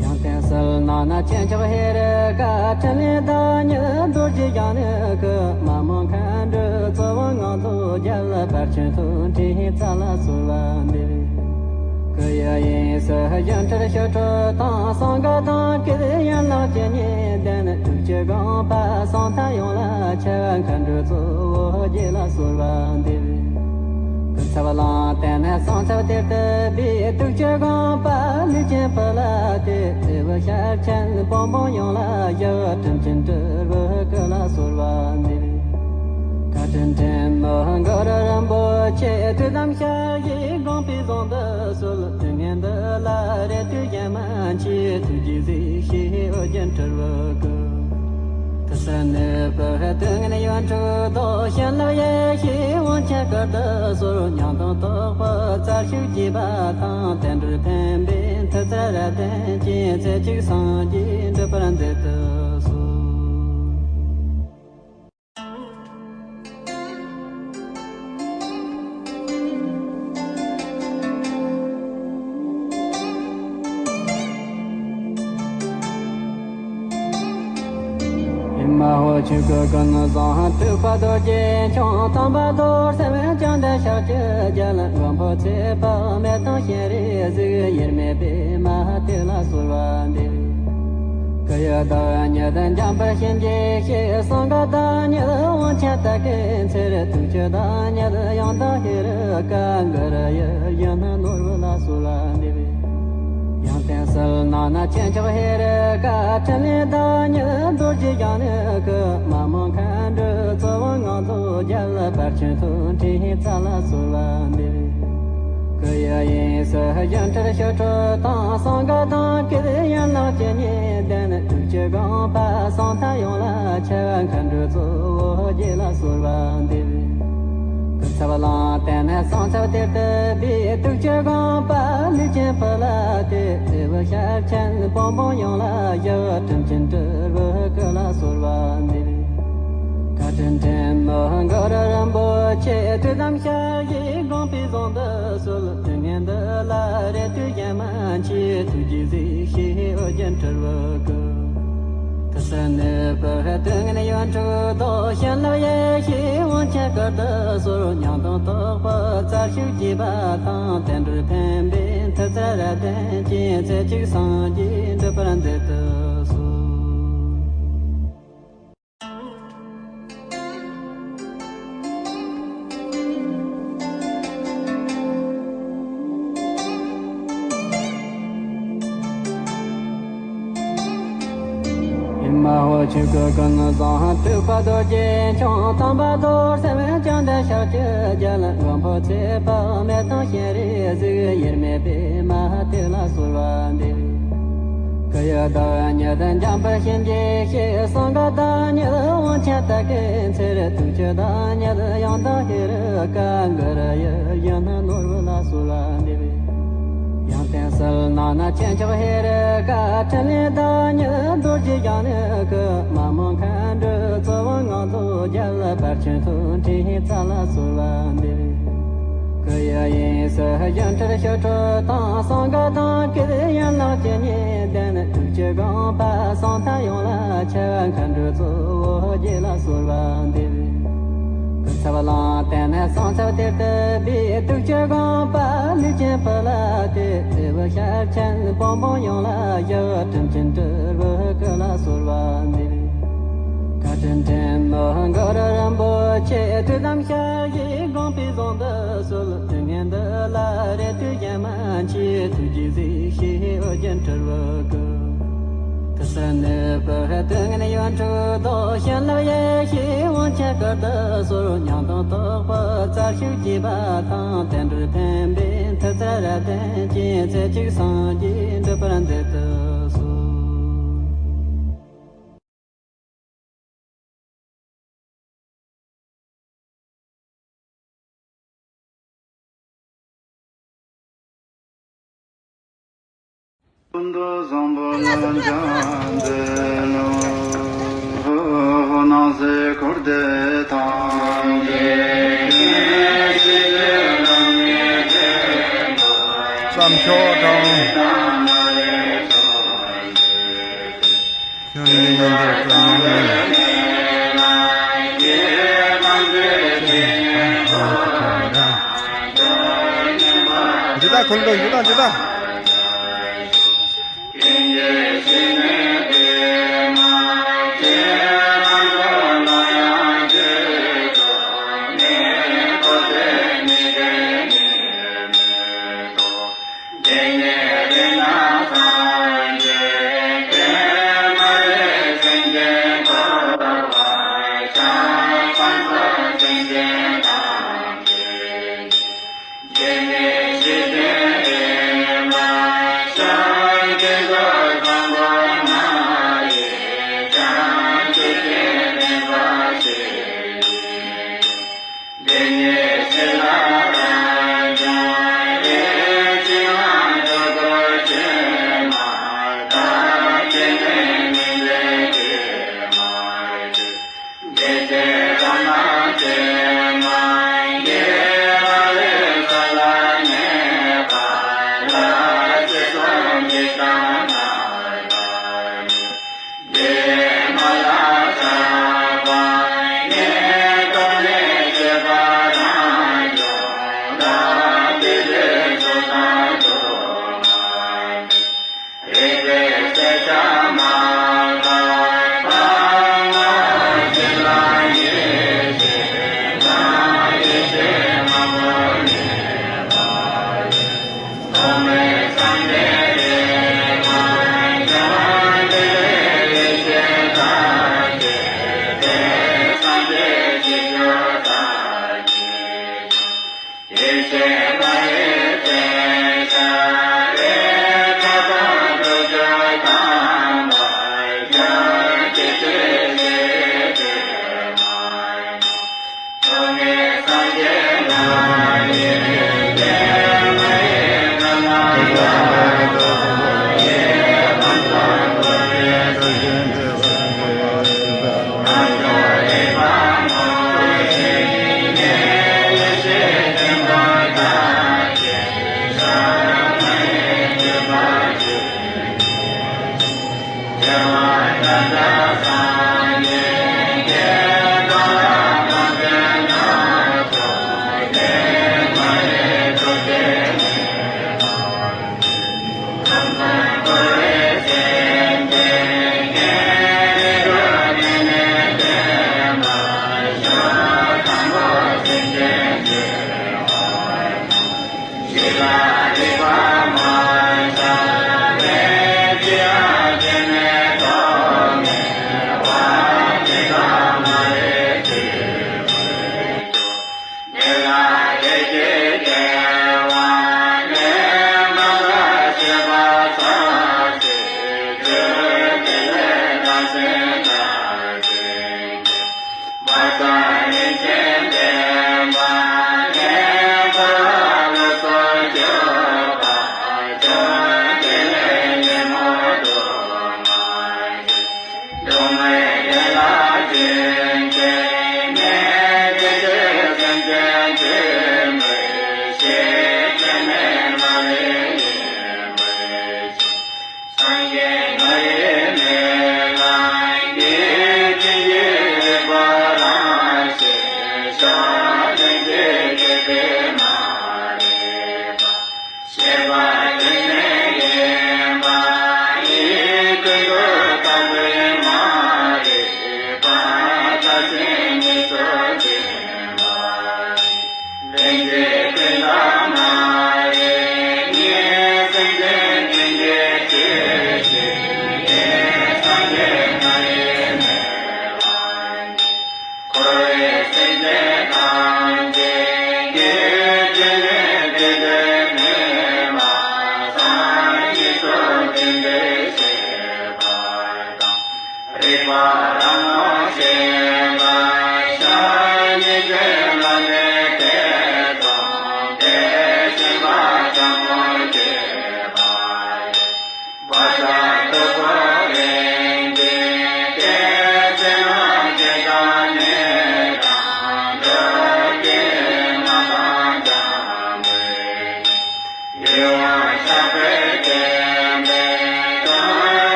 ཡང་སྟོན་ཟིལ་གནོན་ན་ཆོས་མཆོག་ཧེ་རུ་ཀ། ཕྲིན་ལས་བདག་ཉིད་རྡོ་རྗེ་འཆང་ནི་སྐུ། མ་མོ་མཁའ་འགྲོའི་གཙོ་བོ་ངང་ཚུལ་རྒྱལ། ཕར་ཕྱིན་ཐུགས་ཁྲིད་རྩལ་ལ་གསོལ་བ་འདེབས། སྐུ་ཡི་དབྱིངས་སུ་སྒྱུ་འཕྲུལ་ཞི་ཁྲོ་དང་། གསང་སྔགས་དང་སྐུ་ཡན་ལག་ཇི་སྙེད་ལྡན། ཐུགས་ཀྱི་དགོངས་པ་སང་ཐ་ཡོངས་ལ་ཁྱབ། མཁའ་འགྲོའི་གཙོ་བོ་རྗེ་ལ་གསོལ་བ་འདེབས། སྐུ་ཚབ་ལུང་བསྟན་ནས་གསང་ཆབ་གཏེར་དུ་སྦས། ཐུགས་ཀྱི་དགོངས་པ་ལུས་ཅན་ཕུལ་ཏེ། ལྟེ་བའི་ཤར་ཕྱིན་བོན་པོ་ཡོངས་ལ་ཞུ། དྲིན་ཅན་སྤྲུལ་པའི་སྐུ་ལ་གསོལ་བ་འདེབས། བཀའ་དྲིན་དྲན་མི་འགོར་རིན་པོ་ཆེ། ཐུགས་དམ་ཞལ་བཞེས་དགོངས་པའི་གཟེངས་བསྟོད་གསོལ། དུས་ངན་འདི་ལ་རེ་ལྟོས་གཞན་མ་མཆིས། ཐུགས་རྗེས་གཟིགས་ཤིག་ཨོ་རྒྱན་སྤྲུལ་པའི་སྐུ། དུས་གསུམ་གནས་པའི་དུས་ངན་ཡོངས་འཁྲུགས་དང་། བྱིན་རླབས་ཡེ་ཤེས་དབང་ཆེན་སྐུར་དུ་གསོལ། ཉང་སྟོན་སྟོབས་པའི་རྩལ་ཤུགས་རྒྱས་པ་དང་། བསྟན་འགྲོར་ཕན་པའི་མཐུ་རྩལ་རབ་བརྟན་ཅིང་། རྩེ་གཅིག་སངས་རྒྱས་འགྲུབ་པར་མཛད་དུ་གསོལ། ཨེ་མ་ཧོ། ཆོས་སྐུ་ཀུན་བཟང་སྤྲུལ་པ་རྡོ་རྗེ་འཆང་། དམ་པ་རྡོར་སེམས་བཅོམ་ལྡན་ཕྱག་རྒྱའི་རྒྱལ། མགོན་པོ་ཚེ་དཔག་མེད་དང་སྤྱན་རས་གཟིགས། དབྱེར་མེད་པདྨ་དེ་ལ་གསོལ་བ་འདེབས། སྐུ་ཡི་བདག་ཉིད་འཇམ་དཔལ་དབྱིངས་ཀྱི་ཞིང་། གསང་སྔགས་བདག་ཉིད་དབང་ཆེན་དུ་སྐུ་མཚན། ཐུགས་ཀྱི་བདག་ཉིད་ཡང་དག་ཧེ་རུ་ཀ། གུ་རུ་ཡིད་བཞིན་ནོར་བུ་ལ་གསོལ་བ་འདེབས། ཡང་སྟོན་ཟིལ་གནོན་ན་ཆོས་མཆོག་ཧེ་རུ་ཀ། ཕྲིན་ལས་བདག་ཉིད་རྡོ་རྗེ་འཆང་ནི་སྐུ། མ་མོ་མཁའ་འགྲོའི་གཙོ་བོ་ངང་ཚུལ་རྒྱལ། ཕར་ཕྱིན་ཐུགས་ཁྲིད་རྩལ་ལ་གསོལ་བ་འདེབས། སྐུ་ཡི་དབྱིངས་སུ་སྒྱུ་འཕྲུལ་ཞི་ཁྲོ་དང་། གསང་སྔགས་དང་སྐུ་ཡན་ལག་ཇི་སྙེད་ལྡན། ཐུགས་ཀྱི་དགོངས་པ་སང་ཐ་ཡོངས་ལ་ཁྱབ། མཁའ་འགྲོའི་གཙོ་བོ་རྗེ་ལ་གསོལ་བ་འདེབས། སྐུ་ཚབ་ལུང་བསྟན་ནས་གསང་ཆབ་གཏེར་དུ་སྦས། ཐུགས་ཀྱི་དགོངས་པ་ལུས་ཅན་ཕུལ་ཏེ། ལྟེ་བའི་ཤར་ཕྱིན་བོན་པོ་ཡོངས་ལ་ཞུ། དྲིན་ཅན་སྤྲུལ་པའི་སྐུ་ལ་གསོལ་བ་འདེབས། བཀའ་དྲིན་དྲན་མི་འགོར་རིན་པོ་ཆེ། ཐུགས་དམ་ཞལ་བཞེས་དགོངས་པའི་གཟེངས་བསྟོད་གསོལ། དུས་ངན་འདི་ལ་རེ་ལྟོས་གཞན་མ་མཆིས། ཐུགས་རྗེས་གཟིགས་ཤིག་ཨོ་རྒྱན་སྤྲུལ་པའི་སྐུ། དུས་གསུམ་གནས་པའི་དུས་ངན་ཡོངས་འཁྲུགས་དང་། བྱིན་རླབས་ཡེ་ཤེས་དབང་ཆེན་སྐུར་དུ་གསོལ། ཉང་སྟོན་སྟོབས་པའི་རྩལ་ཤུགས་རྒྱས་པ་དང་། བསྟན་འགྲོར་ཕན་པའི་མཐུ་རྩལ་རབ་བརྟན་ཅིང་། རྩེ་གཅིག་སངས་རྒྱས་འགྲུབ་པར་མཛད་དུ་གསོལ། ཨེ་མ་ཧོ། ཆོས་སྐུ་ཀུན་བཟང་སྤྲུལ་པ་རྡོ་རྗེ་འཆང་། དམ་པ་རྡོར་སེམས་བཅོམ་ལྡན་ཕྱག་རྒྱའི་རྒྱལ། མགོན་པོ་ཚེ་དཔག་མེད་དང་སྤྱན་རས་གཟིགས། དབྱེར་མེད་པདྨ་དེ་ལ་གསོལ་བ་འདེབས། སྐུ་ཡི་བདག་ཉིད་འཇམ་དཔལ་དབྱིངས་ཀྱི་ཞིང་། གསང་སྔགས་བདག་ཉིད་དབང་ཆེན་དུ་སྐུ་མཚན། ཐུགས་ཀྱི་བདག་ཉིད་ཡང་དག་ཧེ་རུ་ཀ། གུ་རུ་ཡིད་བཞིན་ནོར་བུ་ལ་གསོལ་བ་འདེབས། ཡང་སྟོན་ཟིལ་གནོན་ན་ཆོས་མཆོག་ཧེ་རུ་ཀ། ཕྲིན་ལས་བདག་ཉིད་རྡོ་རྗེ་འཆང་ནི་སྐུ། མ་མོ་མཁའ་འགྲོའི་གཙོ་བོ་ངང་ཚུལ་རྒྱལ། ཕར་ཕྱིན་ཐུགས་ཁྲིད་རྩལ་ལ་གསོལ་བ་འདེབས། སྐུ་ ཡ་ཡིན་སྲིད་གཞན་ཁྲིར་ཞི་ཁྲོ་དང་། སངས་རྒྱས་དང་སྐལ་ཡན་ལག་བཅུ་གཉིས་ལྡན། ཐུགས་བསྐྱེད་དགོངས་པ་སང་ཐ་ཡོངས་ལ་ཁྱབ། མཁའ་འགྲོའི་གཙོ་བོ་རྗེ་ལ་གསོལ་བ་འདེབས། སྐུ་ཚབ་གླང་དར་ནས་གསང་ཚབ་གཏེར་དུ་སྦས། ཐུགས་བསྐྱེད་དགོངས་པ་ལུས་ཅན་བུ་ལ་གཏད། ཨེ་ཝ་ཤར་ཆེན་བོན་པོ་ཡོངས་ལ་ཞབས། དྲིན་ཅན་སྤྲུལ་པའི་སྐུ་ལ་གསོལ་བ་འདེབས། བཀའ་དྲིན་ཆེན་མོ་གུ་རུ་རིན་པོ་ཆེ། ཐུགས་དམ་ཞལ་བཞེས་དགོངས་པའི་གཟེངས་བསྟོད་སྩོལ། དུས་ངན་འདི་ལ་རེ་ལྟོས་གཞན་མ་མཆིས། ཐུགས་རྗེས་གཟིགས་ཤིག་ཨོ་རྒྱན་སྤྲུལ་པའི་སྐུ། དུས་གསུམ་གནས་པའི་དུས་ངན་ཡོན་ཕྲུག་བདག། བྱིན་རླབས་ཡེ་ཤེས་དབང་ཆེན་སྐུར་དུ་གསོལ། ཉང་སྟོན་དག་པའི་རྩ་ཤུགས་བསྐྱེད་པ་དང་། བསྟན་འགྲོའི་ཕན་པའི་མཐུ་རྩལ་རབ་བརྟན་ཅིང་། རྩེ་གཅིག་སངས་རྒྱས་འགྲུབ་པར་མཛད་དུ་གསོལ། ཀུན་ཏུ་བཟང་པོ་ལ་འཇམ་དཔལ་ལོ། སྣང་སྲིད་འཁོར་འདས་ཐམས་ཅད་ཀུན། བསམ་མཆོག་དང་། འཇུ་དག་འཁོར་ལོ་འཇུ་དག་འཇུ་དག་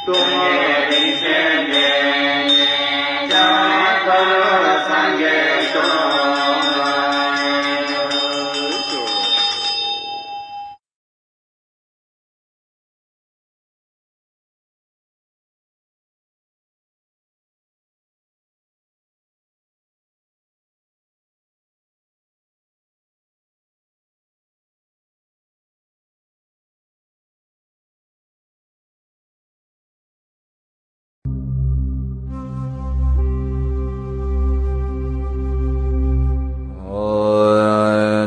སྟོང་པ་རིན་ཆེན་འདི་ཉིད་ཀྱང་ཐར་སངས་རྒྱས་སོ།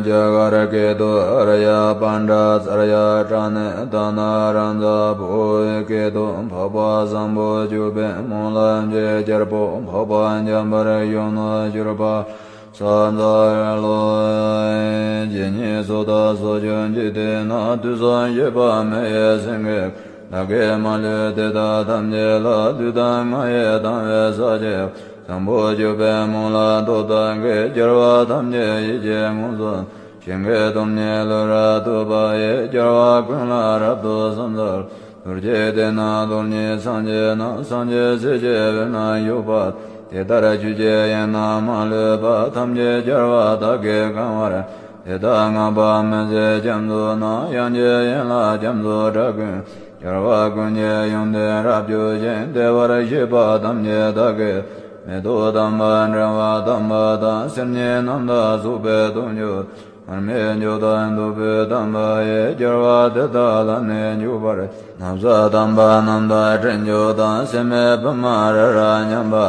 རྒྱ་གར་སྐད་དུ། ཨཱརྱ་པཎྜི་ཏ་ཨཱརྱ་པྲ་ཎི་ཏཱ་ན་རཱ་ཛ། བོད་སྐད་དུ། འཕགས་པ་བཟང་པོ་སྤྱོད་པའི་སྨོན་ལམ་གྱི་རྒྱལ་པོ། འཕགས་པ་འཇམ་དཔལ་གཞོན་ནུར་གྱུར་པ། ས་འཛམ་བུ་གླིང་ཇི་སྙེད་སུ་དག་སོགས་ཀྱང་འཇིག་རྟེན་ན། དུས་གསུམ་གཤེགས་པ་མི་ཡི་སེང་གེ། བདག་གིས་མ་ལུས་དེ་དག་ཐམས་ཅད་ལ། ལུས་དང་ངག་ཡིད་དང་བས་ཕྱག་བགྱིའོ། བཟང་པོ་སྤྱོད་པའི་སྨོན་ལམ་སྟོབས་དག་གིས། རྒྱལ་བ་ཐམས་ཅད་ཡིད་ཀྱིས་མངོན་སུམ། ཞིང་གི་སྟོབས་ཉིད་ལུས་རབ་ཐོབ་པ་ཡིས། རྒྱལ་བ་ཀུན་ལ་རབ་ཏུ་ཕྱག་འཚལ་ལོ། རྡོ་རྗེ་གདན་ནི་རྡོར་སྙིང་སངས་རྒྱས་ན། སངས་རྒྱས་སྲས་ཀྱི་དཔོན་ལ་བཞུགས་པ། དེ་ལྟར་ཆོས་ཀྱི་དབྱིངས་རྣམས་མ་ལུས་པ། ཐམས་ཅད་རྒྱལ་བ་དག་གིས་གང་བར། དེ་དག་བསྔགས་པ་མི་ཟད་རྒྱ་མཚོ་རྣམས། དབྱངས་ཀྱི་ཡན་ལག་རྒྱ་མཚོའི་སྒྲ་ཀུན། རྒྱལ་བ་ཀུན་གྱི་ཡོན་ཏན་རབ་བརྗོད་ཅིང་། བདེ་བར་གཤེགས་པ་ཐམས་ཅད་དག་གི། མེ་ཏོག་དམ་པ་འདྲ་བ་དམ་པ་དང་། སེར་སྙིང་རྣམས་དང་སོགས་པའི་སྟོབས་འབྱོར། མར་མེ་མཆོག་དང་ཐུབ་པའི་དམ་པ་ཡིས། རྒྱལ་བ་དེ་དག་ལ་ནི་འཇུག་པར། ན་བཟའ་དམ་པ་རྣམས་དང་སྤྲིན་མཆོག་དང་། སྲེད་མེད་པདྨ་རི་རབ་མཉམ་པ།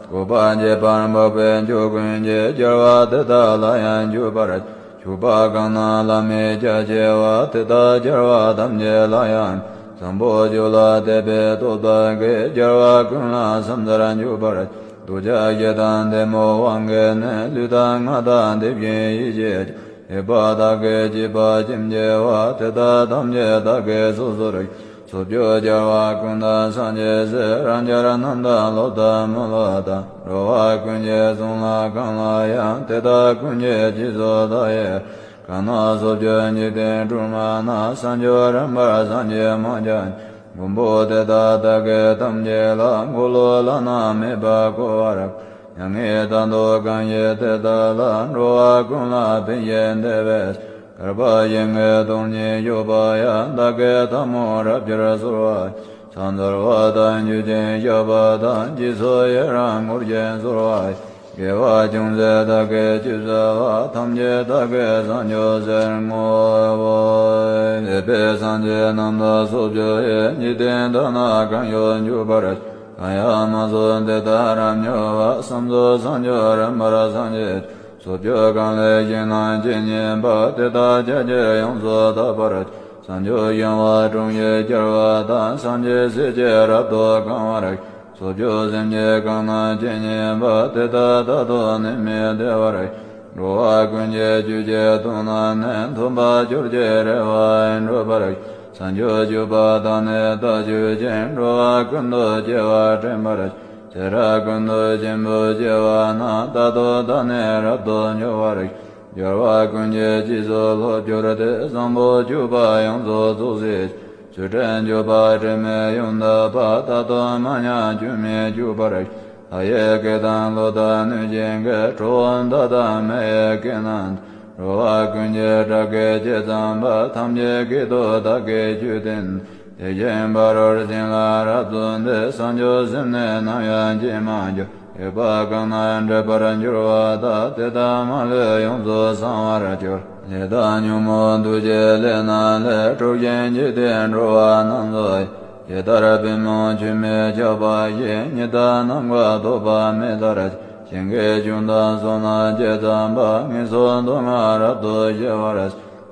བཀོད་པ་འཇིགས་པར་འཕགས་པའི་མཆོག་ཀུན་གྱིས། རྒྱལ་བ་དེ་དག་ལ་ཡང་འཇུག་པར། མཆོད་པ་གང་རྣམས་བླ་མེད་རྒྱ་ཆེ་བ། དེ་དག་རྒྱལ་བ་ཐམས་ཅད་ལ་ཡང་། བཟང་པོ་སྤྱོད་ལ་དད་པའི་སྟོབས་དག་གིས། རྒྱལ་བ་ཀུན་ལ་ཕྱག་འཚལ་འཇུག་པར། འདོད་ཆགས་ཞེ་སྡང་གཏི་མུག་དབང་གིས་ནི། ལུས་དང་ངག་དང་དེ་བཞིན་ཡིད་ཀྱིས་ཀྱང་། ཡོད་པ་དག་གིས་བགྱིས་པ་ཅིའང་བགྱི་བ། དེ་དག་ཐམས་ཅད་བདག་གིས་སོ་སོར། སོ་སོར་རྒྱལ་བ་ཀུན་དང་སངས་རྒྱས་སྲས། རང་རྒྱལ་རྣམས་དང་སློབ་དང་མི་སློབ་དང་། འགྲོ་བ་ཀུན་གྱི་གསུང་ལ་གང་ལ་ཡང་། དེ་དག་ཀུན་གྱི་རྗེས་སུ་བདག་ཡི་རང་། གང་རྣམས་སོ་སོར་འཇིག་རྟེན་སྒྲོན་མ་ན། བྱང་ཆུབ་རིམ་པར་སངས་རྒྱས་མང་བརྒྱ་འགྲོ། མགོན་པོ་དེ་དག་བདག་གིས་ཐམས་ཅད་ལ། འཁོར་ལོ་བླ་ན་མེད་པ་བསྐོར་བར། མྱ་ངན་འདའ་ལྟ་གང་བགྱིས་དེ་དག་ལ། འགྲོ་བ་ཀུན་ལ་ཕན་ཞིང་བདེ་བའི། བསྐལ་པ་ཞིང་གི་སྟོང་ཉིད་སྤྱོད་པ་ཡང་། བདག་གི་ཐལ་མོ་རབ་ཀྱིས་གསོལ་བ། ཕྱག་འཚལ་བ་དང་མཆོད་ཅིང་བཤགས་པ་དང་། རྗེས་སུ་ཡི་རང་བསྔོ་ཞིང་གསོལ་བ། དགེ་བ་ཅུང་ཟད་བདག་གིས་ཅི་བསགས་པ། ཐམས་ཅད་བདག་གིས་བྱང་ཆུབ་ཕྱིར་བསྔོའོ། འདས་པའི་སངས་རྒྱས་རྣམས་དང་སོ་སོར་ཡང་། འཇིག་རྟེན་དག་ན་གང་བཞུགས་འཇུག་པར། གང་ཡང་མ་གསུངས་དེ་དག་རབ་མྱུར་བར། བསམ་རྫོགས་བྱང་ཆུབ་རིམ་པར་སངས་རྒྱས། སོ་སོར་གང་ལས་ཞིག་རྣམས་ཇི་སྙེད་པ། དེ་དག་ཕྱོགས་བཅུར་ཡོངས་སུ་དག་པར། བྱང་ཆུབ་ཤིང་དབང་དྲུང་གི་རྒྱལ་པོ་དང་། སངས་རྒྱས་སྲས་ཀྱིས་རབ་ཏུ་གང་བར། སོ་སོར་སེམས་ཅན་གང་རྣམས་ཇི་སྙེད་པ། དེ་དག་རྟག་ཏུ་ནད་མེད་བདེ་བར། འགྲོ་བ་ཀུན་གྱི་རྒྱུད་ཀྱི་དོན་རྣམས་ནི། ཐོབ་པ་ཆོས་ཀྱི་རེ་བ་འགྲུབ་པར། བྱང་ཆུབ་སྤྱོད་པ་དག་ནི་བདག་སྤྱོད་ཅིང་། འགྲོ་བ་ཀུན་ཏུ་སྐྱེ་བ་དྲན་པར། ཚེ་རབས་ཀུན་ཏུ་ཕྱིན་པའི་སྐྱེ་བ་རྣམས། རྟག་ཏུ་བདག་ནི་རབ་ཏུ་འཇོམས་པར། རྒྱལ་བ་ཀུན་གྱི་རྗེས་སུ་སློབ་གྱུར་ཏེ། བཟང་པོ་སྤྱོད་པ་ཡོངས་སུ་རྫོགས་སྲིད་ཅིང་། ཚུལ་ཁྲིམས་སྤྱོད་པ་དྲི་མེད་ཡོངས་དག་པ། རྟག་ཏུ་མ་ཉམས་སྐྱོན་མེད་སྤྱོད་པར་བྱ། ལྷ་ཡི་སྐད་དང་ཀླུ་དང་གནོད་སྦྱིན་སྐད། ཁྲོ་བོ་དག་དང་མི་ཡི་སྐད་རྣམས། འགྲོ་བ་ཀུན་གྱི་སྐྲག་སྐད་ཇི་ཙམ་པ། ཐམས་ཅད་སྐད་དུ་བདག་གིས་ཆོས་བསྟན། དེ་བཞིན་ཕ་རོལ་ཕྱིན་ལ་རབ་བརྩོན་ཏེ། བྱང་ཆུབ་སེམས་ནི་ནམ་ཡང་བརྗེད་མ་གྱུར། ཡོད་པ་གང་རྣམས་འབྲས་བུར་འགྱུར་བ་དག། དེ་དག་མ་ལུས་ཡོངས་སུ་བྱང་བར་གྱུར། ལས་དང་ཉོན་མོངས་འདུ་བྱེད་ལས་རྣམས་ལས། འཕྲོག་ཅིང་འཇིག་རྟེན་འགྲོ་བ་རྣམས་སུ། ཇི་ལྟར་པུས་མོ་ཆུ་མིག་ཆགས་པ་བཞིན། ཉི་ཟླ་ནམ་མཁའ་ཐོགས་པ་མེ་ལྟར། ཞིང་གི་ཆུ་དང་སོ་ནམ་ཇི་ཙམ་པ། ངན་སོང་སྡུག་བསྔལ་རབ་ཏུ་ཞི་བར།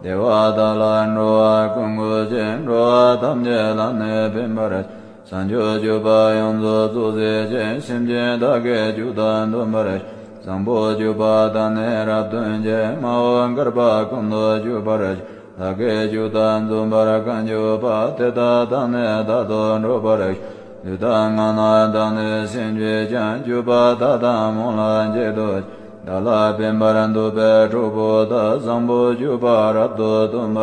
བདེ་བ་དག་ལ་འགྲོ་བ་ཀུན་འགོད་ཅིང་། འགྲོ་བ་ཐམས་ཅད་ལ་ནི་ཕན་པར། བྱང་ཆུབ་སྤྱོད་པ་ཡོངས་སུ་རྫོགས་སྲིད་ཅིང་། སེམས་ཅན་དག་གི་སྤྱོད་དང་མཐུན་པར། བཟང་པོ་སྤྱོད་པ་དག་ནི་རབ་སྟོན་ཅིང་། མ་འོངས་བསྐལ་པ་ཀུན་ཏུ་སྤྱོད་པར། བདག་གི་སྤྱོད་དང་མཚུངས་པར་གང་སྤྱོད་པ། དེ་དག་དང་ནི་རྟག་ཏུ་འགྲོགས་པར་ཤོག་ལུས་དང་ངག་རྣམས་དག་ནི་སེམས་ཀྱིས་ཀྱང་། སྤྱོད་པ་དག་དང་སྨོན་ལམ་གཅིག་ཏུ་བྱས། བདག་ལ་ཕན་པར་འདོད་པའི་གྲོགས་པོ་དག་བཟང་པོ་སྤྱོད་པ་རབ་ཏུ་སྟོན་པ།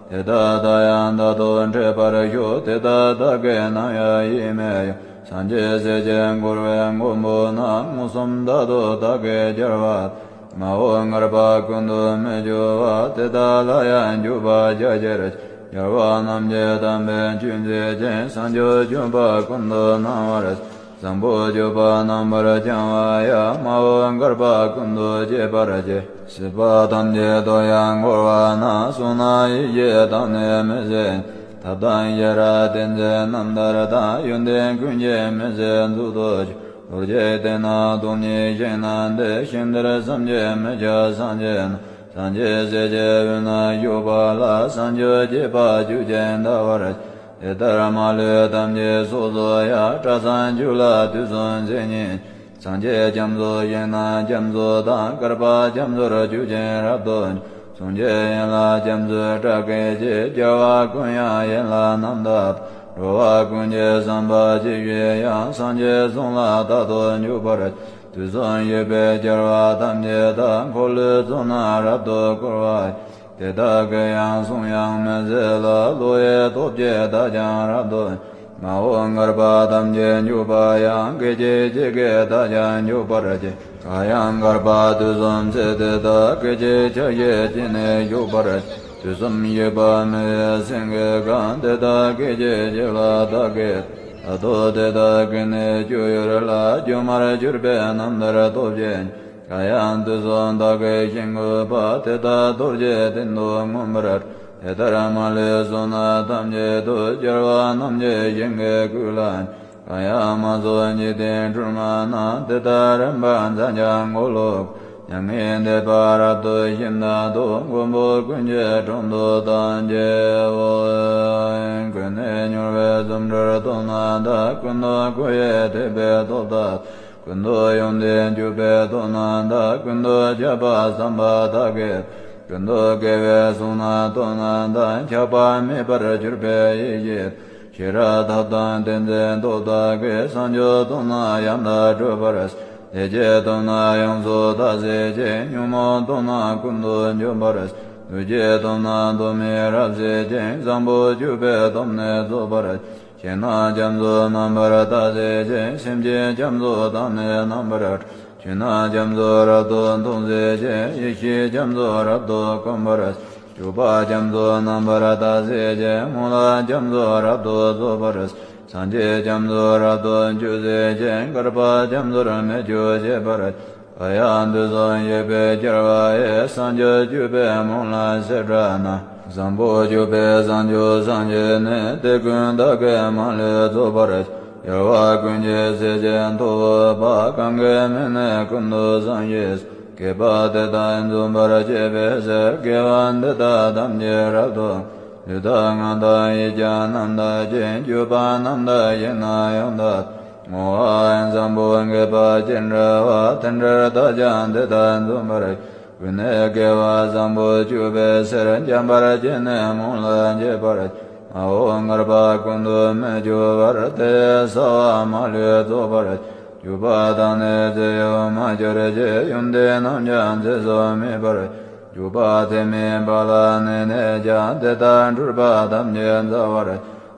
དེ་དག་ད་ཡང་རྟག་ཏུ་འཕྲད་པར་ཤོག་དེ་དག་བདག་གིས་ནམ་ཡང་ཡིད་མི་དབྱུང་། སངས་རྒྱས་སྲས་ཀྱིས་བསྐོར་བའི་མགོན་པོ་རྣམས། མངོན་སུམ་རྟག་ཏུ་བདག་གིས་སྐྱོར་བ། མ་འོངས་བསྐལ་པ་ཀུན་ཏུ་མི་སྐྱོ་བ། དེ་དག་ལ་ཡང་འཇུག་པ་རྒྱ་ཆེར་ཆེ། རྒྱལ་བ་རྣམས་ཀྱི་དམ་པའི་ཆོས་འཛིན་ཅིང་། བྱང་ཆུབ་སྤྱོད་པ་ཀུན་ཏུ་སྣང་བར་བྱེད། བཟང་པོ་སྤྱོད་པ་རྣམ་པར་སྦྱང་བ་ཡང་། མ་འོངས་བསྐལ་པ་ཀུན་ཏུ་སྐྱེ་བར་བྱེད། སྲིད་པ་ཐམས་ཅད་དུ་ཡང་འཁོར་བ་ན། བསོད་ནམས་ཡེ་ཤེས་དང་ནི་མི་ཟད། ཐབས་དང་ཤེས་རབ་ཏིང་འཛིན་རྣམ་ཐར་དང་། ཡོན་ཏན་ཀུན་གྱི་མི་ཟད་མཛོད་དུ་གྱུར། རྡོ་རྗེ་གདན་ནི་སྟོང་ཉིད་ཞིང་རྣམས་ཏེ། ཞིང་དེར་བསམ་གྱིས་མི་ཁྱབ་སངས་རྒྱས་རྣམས། སངས་རྒྱས་སྲས་ཀྱི་དབུས་ན་བཞུགས་པ་ལ། བྱང་ཆུབ་སྤྱོད་པ་རྒྱུད་ཀྱིས་འདའ་བར་བྱེད། དེ་ལྟར་མ་ལུས་ཐམས་ཅད་ཚོགས་སུ་ཡང་། སྐྲ་བསང་བཅུ་ལ་དུས་གསུམ་ཚེ་སྙིང་རྗེ། སངས་རྒྱས་རྒྱ་མཚོ་ཞིང་རྣམས་རྒྱ་མཚོ་དང་། བསྐལ་པ་རྒྱ་མཚོར་རྒྱུ་ཅན་རབ་ཏུ་འཇོམས། གསུང་གཅིག་ཡན་ལག་རྒྱ་མཚོའི་སྐྲ་གི་ཕྱིར། རྒྱལ་བ་ཀུན་དབྱངས་ཡན་ལག་རྣམ་དག་དང་། འགྲོ་བ་ཀུན་གྱི་བསམ་པ་ཇི་བཞིན་དབྱངས། སངས་རྒྱས་གསུང་ལ་རྟག་ཏུ་འཇུག་པར་བྱེད། དུས་གསུམ་བཞུགས་པའི་རྒྱལ་བ་ཐམས་ཅད་དག། འཁོར་ལོའི་ཚོགས་རྣམས་རབ་ཏུ་བསྐོར་བ་ཡི། དེ་དག་གི་ཡང་གསུང་དབྱངས་མི་ཟད་ལ། བློ་ཡི་སྟོབས་ཀྱིས་བདག་ཀྱང་རབ་ཏུ། མ་འོངས་བསྐལ་པ་ཐམས་ཅད་འཇུག་པ་ཡང་། སྐད་ཅིག་གཅིག་གིས་བདག་ཀྱང་འཇུག་པར་བྱེད། གང་ཡང་བསྐལ་པ་དུས་གསུམ་ཚེ་འདི་དག། སྐད་ཅིག་ཆ་ཤས་ཀྱིས་ནི་འཇུག་པར་བྱེད། དུས་གསུམ་བཞུགས་པ་མི་ཡི་སེང་གེ་གང་། དེ་དག་སྐད་ཅིག་གཅིག་ལ་བདག་གིས། ད་དུང་དེ་དག་གི་ནི་སྤྱོད་ཡུལ་ལ། སྒྱུ་མར་གྱུར་པའི་རྣམ་ཐར་སྟོབས་ཀྱིས། གང་ཡང་དུས་གསུམ་བདག་གིས་ཞིང་བཀོད་པ། དེ་དག་རྡོ་རྗེ་གདན་དུ་མངོན་པར། དེ་ལྟར་མ་ལུས་བསོད་ནམས་ཐམས་ཅད་དུ། རྒྱལ་བ་རྣམས་ཀྱི་ཞིང་གི་བཀོད་ལ། གང་ཡང་མ་ཚོགས་འཇིག་རྟེན་སྒྲོན་མ་རྣམས། དེ་དག་རིམ་པར་མཛད་ཀྱང་འཁོར་ལོ། མྱ་ངན་འདས་པ་རབ་ཏུ་ཞི་བདག་ཏུ། མགོན་པོ་ཀུན་གྱི་དྲུང་དུ་བདག་མཆིའོ། ཀུན་ནས་མྱུར་བའི་རྫུ་འཕྲུལ་སྟོབས་རྣམས་དང་། ཀུན་ཏུ་བསྐོར་ཡི་ཐེག་པའི་སྟོབས་དག། ཀུན་ཏུ་ཡོན་ཏན་སྤྱོད་པའི་སྟོབས་རྣམས་དང་། ཀུན་ཏུ་ཁྱབ་པ་བསམ་པ་དག་གི། ཀུན་ཏུ་དགེ་བའི་གསུང་རྣམས་སྟོབས་རྣམས་དང་། ཁྱབ་པ་མེད་པར་གྱུར་པའི་ཡེ་ཤེས། ཤེས་རབ་ཐབས་དང་ཏིང་འཛིན་སྟོབས་དག་གིས། བྱང་ཆུབ་སྟོབས་རྣམས་ཡང་དག་སྒྲུབ་པར་བྱེད། ལས་ཀྱི་སྟོབས་རྣམས་ཡོངས་སུ་དག་བྱེད་ཅིང་། ཉོན་མོངས་སྟོབས་རྣམས་ཀུན་ཏུ་འཇོམས་པར་བྱེད། ལུས་ཀྱི་སྟོབས་རྣམས་སྟོབས་མེད་རབ་བྱེད་ཅིང་། བཟང་པོ་སྤྱོད་པའི་སྟོབས་ནི་རྫོགས་པར་བྱེད། ཞིང་རྣམས་རྒྱ་མཚོ་རྣམ་པར་དག་བྱེད་ཅིང་། སེམས་ཅན་རྒྱ་མཚོ་དང་ནི་རྣམ་པར་གྲོལ། ཆོས་རྣམས་རྒྱ་མཚོ་རབ་ཏུ་མཐོང་བྱེད་ཅིང་། ཡེ་ཤེས་རྒྱ་མཚོ་རབ་ཏུ་གོམས་པར། སྤྱོད་པ་རྒྱ་མཚོ་རྣམ་པར་དག་བྱེད་ཅིང་། སྨོན་ལམ་རྒྱ་མཚོ་རབ་ཏུ་རྫོགས་པར། སངས་རྒྱས་རྒྱ་མཚོ་རབ་ཏུ་སྤྱོད་བྱེད་ཅིང་། བསྐལ་པ་རྒྱ་མཚོར་མི་སྐྱོ་བྱེད་པར། གང་ཡང་དུས་གསུམ་བཞུགས་པའི་རྒྱལ་བ་ཡི། བྱང་ཆུབ་སྤྱོད་པའི་སྨོན་ལམ་བྱེ་བྲག་རྣམས། བཟང་པོ་སྤྱོད་པའི་བྱང་ཆུབ་སངས་རྒྱས་ནི། དེ་ཀུན་བདག་གིས་མ་ལུས་རྫོགས་པར་བྱ། རྒྱལ་བ་ཀུན་གྱི་སྲས་ཀྱི་ཐུ་བོ་པ། གང་གི་མིང་ནི་ཀུན་ཏུ་བཟང་ཞེས་བྱ། དགེ་བ་འདི་དག་འཛོམས་པར་བྱེད་པའི་ཕྱིར། དགེ་བ་འདི་དག་ཐམས་ཅད་རབ་ཏུ། ལུས་དང་ངག་དང་ཡིད་ཀྱང་རྣམ་དག་ཅིང་། སྤྱོད་པ་རྣམས་དག་ཞིང་རྣམས་ཡང་དག་བསྔོ་བའམ་བཟང་པོ་དགེ་བ་ཅི་འདྲ་བ། དེ་འདྲར་བདག་ཀྱང་འདི་དག་འཛོམས་པར། ཀུན་ནས་དགེ་བ་བཟང་པོ་སྤྱོད་པའི་ཕྱིར། འཇམ་དཔལ་གྱིས་ནི་སྨོན་ལམ་འཇལ་བར། མ་འོངས་བསྐལ་པ་ཀུན་ཏུ་མི་སྐྱོ་བར། དེ་ཡི་བྱ་བ་མ་ལུས་རྫོགས་པར། སྤྱོད་པ་དང་ནི་ཚེ་ཡོད་མ་གྱུར་ཅིག། ཡོན་ཏན་རྣམས་ཀྱང་ཚེ་སྲོག་མེད་པར། སྤྱོད་པ་ཚད་མེད་པ་ལ་གནས་ནས་ཀྱང་། དེ་དག་འཁྲུལ་པ་ཐམས་ཅད་འཛག་པར།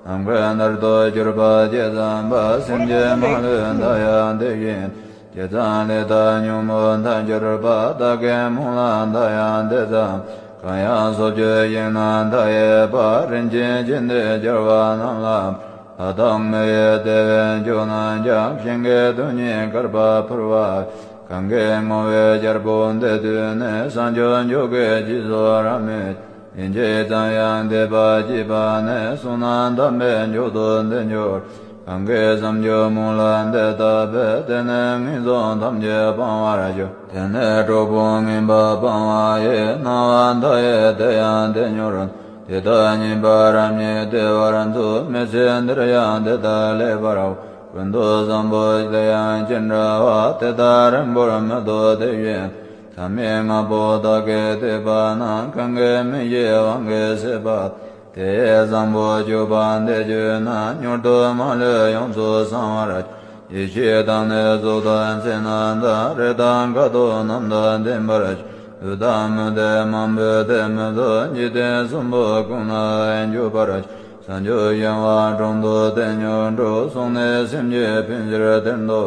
ནམ་མཁའི་མཐར་ཐུག་གྱུར་པ་ཇི་ཙམ་པ། སེམས་ཅན་མ་ལུས་བདག་ཡང་དེ་བཞིན། ཇི་ཙམ་ལས་དང་ཉོན་མོངས་མཐར་གྱུར་པ། བདག་གི་སྨོན་ལམ་བདག་ཡང་དེ་ཙམ། གང་ཡང་སོ་སྐྱེ་ཞིང་རྣམས་མཐའ་ཡས་པ། རིན་ཆེན་ཆེན་ཏེ་རྒྱལ་བ་རྣམས་ལ། ལྷ་དང་མི་ཡི་དེ་བས་མཆོག་རྣམས་ཀྱང་། ཞིང་གི་དོན་གཉིས་བསྐལ་པར་འཕུར་བ། གང་གིས་བསྔོ་བའི་རྒྱལ་པོ་འདི་ཐོས་ནས། བྱང་ཆུབ་མཆོག་གི་རྗེས་སུ་རབ་མོས། ལན་གཅིག་ཙམ་ཡང་འདས་པ་སྐྱེས་པ་ནས། བསོད་ནམས་དམ་པའི་མཆོག་ཏུ་འདི་འགྱུར། གང་གིས་བྱང་ཆུབ་སྨོན་ལམ་འདི་བཏབ་པས། དེ་ནི་ངན་སོང་ཐམས་ཅད་སྤང་བར་འགྱུར། དེ་ནི་གྲོགས་པོ་ངན་པ་སྤང་བ་ཡི། སྣང་བ་མཐའ་ཡས་དེ་ཡང་དེར་མྱུར། དེ་དག་ཉིད་པ་རབ་ཉིད་བདེ་བར་འཚོ། མི་ཚེ་འདིར་ཡང་དེ་དག་ལེགས་པར་འོང་། ཀུན་ཏུ་བཟང་པོ་དེ་ཡང་ཅི་འདྲ་བ། དེ་དག་རིང་པོར་མི་ཐོགས་དེ་བཞིན། མཐའ་མེད་ལྔ་པོ་དག་གིས་བསྡུས་པ་རྣམས། གང་གིས་མི་ཤེས་དབང་གིས་ཟད་པ། དེ་ཡི་བཟང་པོ་སྤྱོད་པ་འདི་བཅུ་རྣམས། མྱུར་དུ་མ་ལུས་ཡོངས་སུ་སངས་པར་ཤོག། ཡེ་ཤེས་དང་ནི་གཟུགས་དང་ཚེར་སྣང་དང་། རེག་དང་ཁ་དོག་རྣམས་དང་ལྡན་པར་ཤོག། འུ་དམ་མི་སྡེ་མང་པོའི་སྡེ་མི་ཚོགས། འཇིག་རྟེན་གསུམ་པོ་ཀུན་ལ་འཇུག་པར་ཤོག། བྱང་ཆུབ་ཤིང་དབང་དྲུང་དུ་བརྟན་སྙོམས་འགྲོ། གསུངས་ནས་སེམས་ཅན་ཕན་ཕྱིར་བསྟན་ཏོ།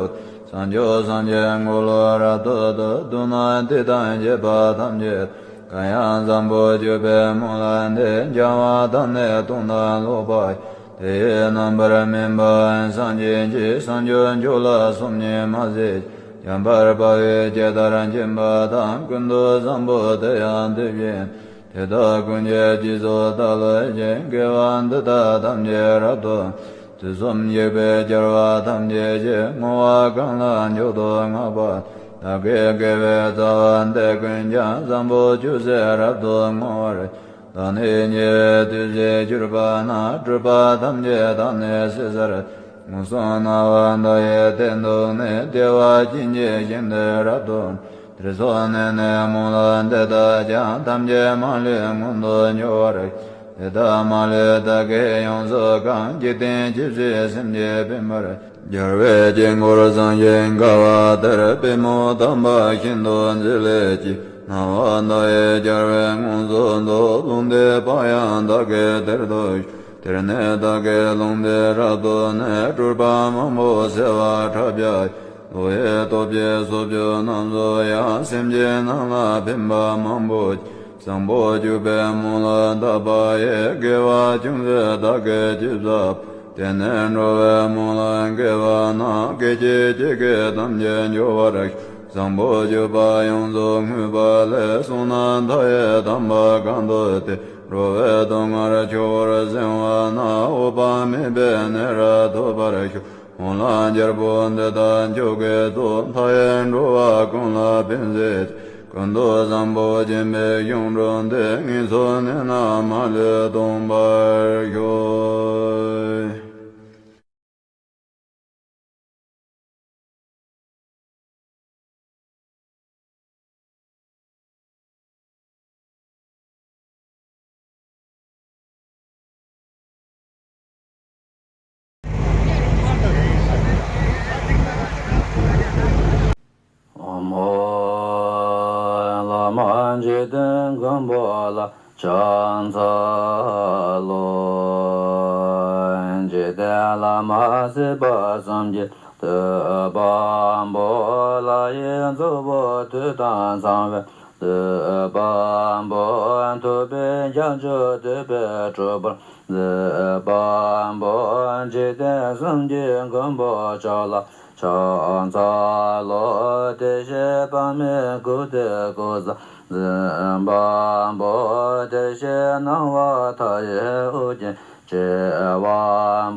བྱང་ཆུབ་སངས་རྒྱས་འཁོར་ལོ་རབ་ཏུ་བསྡུ། མདུན་ན་དེ་དང་བཅས་པ་ཐམས་ཅད། གང་ཡང་བཟང་པོ་སྤྱོད་པའི་སྨོན་ལམ་འདི། བྱང་བ་དང་ནི་སྟོང་དང་ལྷག་པ་ཡི། དེ་ཡི་རྣམ་པར་སྨིན་པ་སངས་རྒྱས་ཀྱི། བྱང་ཆུབ་མཆོག་ལ་སོམ་ཉི་མ་བྱེད་ཅིག། འཇམ་དཔལ་དཔའ་བོས་ཇི་ལྟར་མཁྱེན་པ་དང་། ཀུན་ཏུ་བཟང་པོ་དེ་ཡང་དེ་བཞིན་ཏེ། དེ་དག་ཀུན་གྱི་རྗེས་སུ་བདག་སློབ་ཅིང་། དགེ་བ་འདི་དག་ཐམས་ཅད་རབ་ཏུ་དུས་གསུམ་གཤེགས་པའི་རྒྱལ་བ་ཐམས་ཅད་ཀྱིས། བསྔོ་བ་གང་ལ་མཆོག་ཏུ་བསྔགས་པ། བདག་གི་དགེ་བའི་རྩ་བ་འདི་ཀུན་ཀྱང་། བཟང་པོ་སྤྱོད་ཕྱིར་རབ་ཏུ་བསྔོ་བར། བདག་ནི་ཉེ་བའི་དུས་སུ་གྱུར་པ་ན། སྒྲིབ་པ་ཐམས་ཅད་བདག་ནི་སེལ་ཕྱིར། མངོན་སུམ་སྣང་བ་མཐའ་ཡས་སྟེང་དུ་ནི། བདེ་བ་ཅན་གྱི་ཞིང་དེ་རབ་ཏུ། དེར་སོང་ནས་ནི་སྨོན་ལམ་འདི་དག་ཀྱང་། ཐམས་ཅད་མ་ལུས་མངོན་དུ་འགྱུར་བར་ཤོག། དེ་དག་མ་ལུས་བདག་གིས་ཡོངས་སུ་གང་། འཇིག་རྟེན་ཇི་སྲིད་སེམས་ཅན་ཕན་པར། རྒྱལ་བའི་དཀྱིལ་འཁོར་བཟང་ཞིང་དགའ་བ་དེར། པདྨོ་དམ་པ་ཤིན་ཏུ་མཛེས་ལེགས་ཀྱིས། སྣང་བ་མཐའ་ཡས་རྒྱལ་བས་མངོན་སུམ་དུ། ལུང་བསྟན་པ་ཡང་བདག་གིས་དེར་ཐོབ་ཤོག། དེར་ནི་བདག་གིས་ལུང་དེ་རབ་ཏུ་ནི། སྤྲུལ་པ་མང་པོ་གསལ་བར་འཁྲབ་པ་ཡི། བློ་ཡི་སྟོབས་ཀྱིས་སྲོག་གཅོད་རྣམས་སུ་ཡང་། སེམས་ཅན་རྣམས་ལ་ཕན་པ་མང་པོ་བྱེད། བཟང་པོ་སྤྱོད་པའི་སྨོན་ལམ་བཏབ་པ་ཡིས། དགེ་བ་ཅུང་ཟད་བདག་གིས་ཅི་བསགས་པ། དེ་ནི་འགྲོ་བའི་སྨོན་ལམ་དགེ་བ་ན། སྐད་ཅིག་གཅིག་གིས་ཐམས་ཅད་འབྱུང་བར་ཤོག། བཟང་པོ་སྤྱོད་པ་ཡོངས་སུ་བསྔོས་པ་ལས། བསོད་ནམས་མཐའ་ཡས་དམ་པ་གང་ཐོབ་སྟེ། འགྲོ་བའི་སྡུག་བསྔལ་ཆོག་པར་བྱིང་བ་ན། འོད་དཔག་མེད་པའི་གནས་རབ་ཐོབ་པར་ཤོག། སྨོན་ལམ་རྒྱལ་པོ་འདི་དག་མཆོག་གི་གཙོ། མཐའ་ཡས་འགྲོ་བ་ཀུན་ལ་ཕན་མཛད་ཅིང་། ཀུན་ཏུ་བཟང་པོ་སྦྱིན་པའི་གཞུང་གྲུབ་འདི། ངན་སོང་གནས་རྣམས་མ་ལུས་སྟོངས་པར་ཤོག། ཨོཾ། བླ་མ་འཇིག་རྟེན་མགོན་པོ་ལ་ཕྱག་འཚལ་ལོ། འཇིག་རྟེན་བླ་མ་སྲིད་པ་གསུམ་གྱི་བསྟོད་པ་པོ། ལྷ་ཡི་གཙོ་བོ་དུས་དང་འཚམས་པའི་བསྟོད་པ་པོ། ཐུབ་པའི་ཁྱབ་འཇུག་བསྟོད་པའི་སྤྲུལ་པ་མཛད་པ་པོ། འཇིག་རྟེན་གསུམ་གྱི་མགོན་པོ་མཆོག་ལ་ཕྱག་འཚལ་ལོ། བདེ་གཤེགས་དཔག་མེད་སྐུ་སྟེ་སྐུ་གསུམ་འཛིན་པ་པོ། བདེ་གཤེགས་སྣང་བ་མཐའ་ཡས་ཨོ་རྒྱན་ཆེ་བ་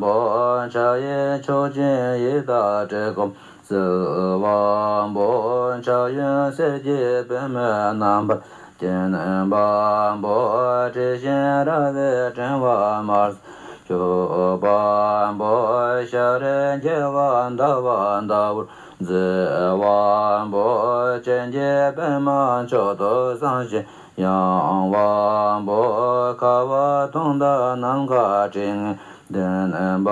པོ། ཕྱག་གཡས་མཆོག་སྦྱིན་ཡི་དྭགས་བཀྲེས་སྐོམ་སེལ་བ་པོ། ཕྱག་གཡོན་གསེར་གྱི་པདྨོའི་རྣམ་པར་བརྒྱན་པ་པོ། དྲི་ཞིམ་ར་བས་ཕྲེང་བ་དམར་སེར་བྱུག་པ་པོ། ཞལ་རས་རྒྱལ་བ་ཟླ་བ་ཟླ་བོར་མཛེས་པ་པོ། སྤྱན་གྱི་པདྨ་མཆོག་ཏུ་བཟང་ཞིང་ཡངས་པ་པོ། ཁ་བ་དུང་ཟླ་ནམ་མཁའ་སྤྲིན་ལྡན་པ་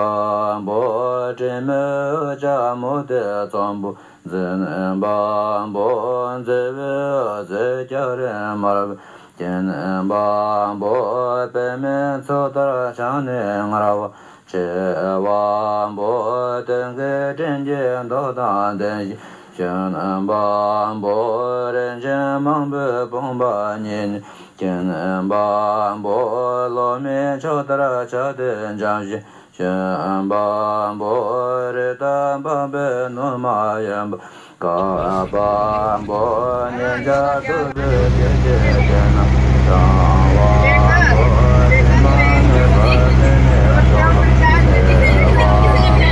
པོ། དྲི་མེད་འོད་ཀྱང་མུ་ཏིག་ཚོམ་བུ་འཛིན་པ་པོ། མཛེས་པའི་འོད་ཟེར་སྐྱ་རེངས་དམར་པོས་བརྒྱན་པ་པོ། པདྨའི་མཚོ་ལྟར་བྱང་ནས་མངར་བ་ཆེ་བ་པོ། སྟོན་ཀའི་སྤྲིན་གྱི་མདོག་དང་ལྡན་ཞིང་གཞོན་པ་པོ། རིན་ཆེན་མང་པོས་བུམ་པ་ཉིད་ནི་བརྒྱན་པ་པོ། ལོ་མའི་མཆོག་ལྟར་ཆགས་ཏེ་འཇམ་ཞིང་གཞོན་པ་པོ། རི་དྭགས་འཕགས་པའི་ནུ་མ་གཡོན་པ་བཀབ་པ་པོ། སྙན་ཆ་ཐུབ་པའི་སྐད་ཅིག་གིས་རྣམས་དྲངས་པ་པོ། དྲི་མ་མེད་པར་སེམས་ནི་མཆོག་ལ་གནས་པ་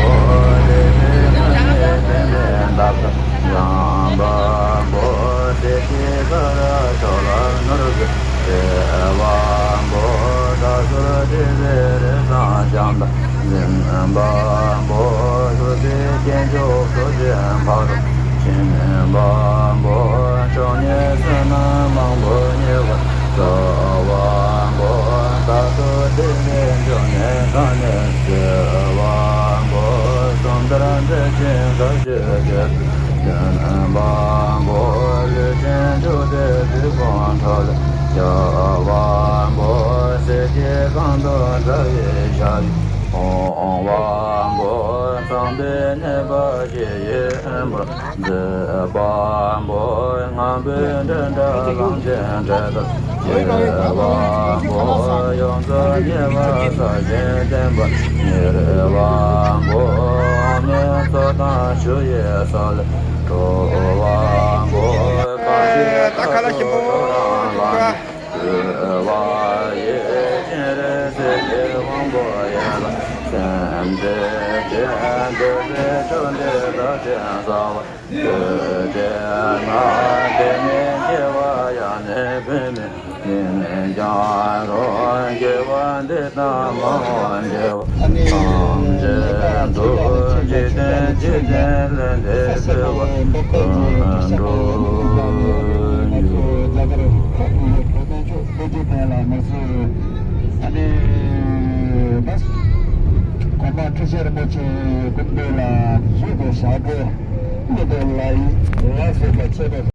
པོ། ལས་ཀྱི་སྣོད་ནི་སེམས་ནི་འདབ་ལྟར་བཟང་བ་པོ། བདེ་སྐྱིད་ཀ་ར་མཆོག་ལ་ནོར་བུས་སྤྲས་པ་པོ། དགའ་ཚོར་འདྲེས་པའི་རི་བཟང་ལྕམ་དང་འཛིན་པ་པོ། ཐུབ་པའི་སྐྱེས་མཆོག་ཐུགས་རྗེ་འཕགས་པ་ཆེན་པོ། མཆོག་བརྙེས་བསོད་ནམས་མང་པོ་བརྙེས་པ་སྩོལ་བ་པོ། རྟག་ཏུ་བདེ་བའི་འབྱུང་གནས་གང་ནས་སྩོལ་བ་པོ། གསུམ་ལྟར་མཛད་ཅིང་དགའ་བྱེད་ཀྱི་སྟོན་པ་པོ། ལུས་ཅན་མཆོག་སྟེ་བདུད་ ཁྲོ་ལ། རྒྱལ་བ་འགོ་སྲས་ཀྱི་གང་དུ་འདྲ་བའི་ཞབས། ཨོང་བ་འགོ་ཚངས་པའི་གནས་པ་ཞི་བའི་འབུར། མཛད་པ་པོ་ངང་པའི་འདྲེན་འདྲ་གླང་ཆེན་འདྲེ་ལྟར། སྐྱེ་བ་པོ་ཡོངས་སུ་ཉེ་བ་ས་གཞི་བརྟན་པ། ཉེར་བ་པོ་མེ་མཚོ་དང་ཆུ་ཡི་ས་ལ། དྲུག་པ་པོ་གང་ཞིག་ད་ཁ་ལ་ཞིམ་པོ་ཐོ་རངས་ལ། བཅུ་པ་ཡིད་ཅན་རེ་ཟེར་གྱི་དབང་པོ་ཡན་ལག་སེམས་ཅན་གྱི་འདོད་པའི་ཕྱོགས་འདི་ད་ཕྲན་གསང་བ། བཅུ་དྲུག་པ་དེ་ནས་སྐྱེ་བ་ཡང་ནི་བུད་མེད་ཡིན་ཀྱང་རུང་། སྐྱེ་བ་འདི་དང་མ་འོངས་སྐྱེ་བ་ཐམས་ཅད་དུ་འཇིག་རྟེན་འཇིག་རྟེན་ལས་འདས་ཟེར་བ་དོན་གྲུབ་ཡོད། ཨ་ནི་གོང་མ་ཁྲི་ཆེན་རིན་པོ་ཆེ་སྐུ་མདུན་ལ་བཞུགས་པའི་ཞབས་བྲོ་ཀླུ་དང་ལ་ཡི་ལ་སོགས་པ་མཆོད་པའི།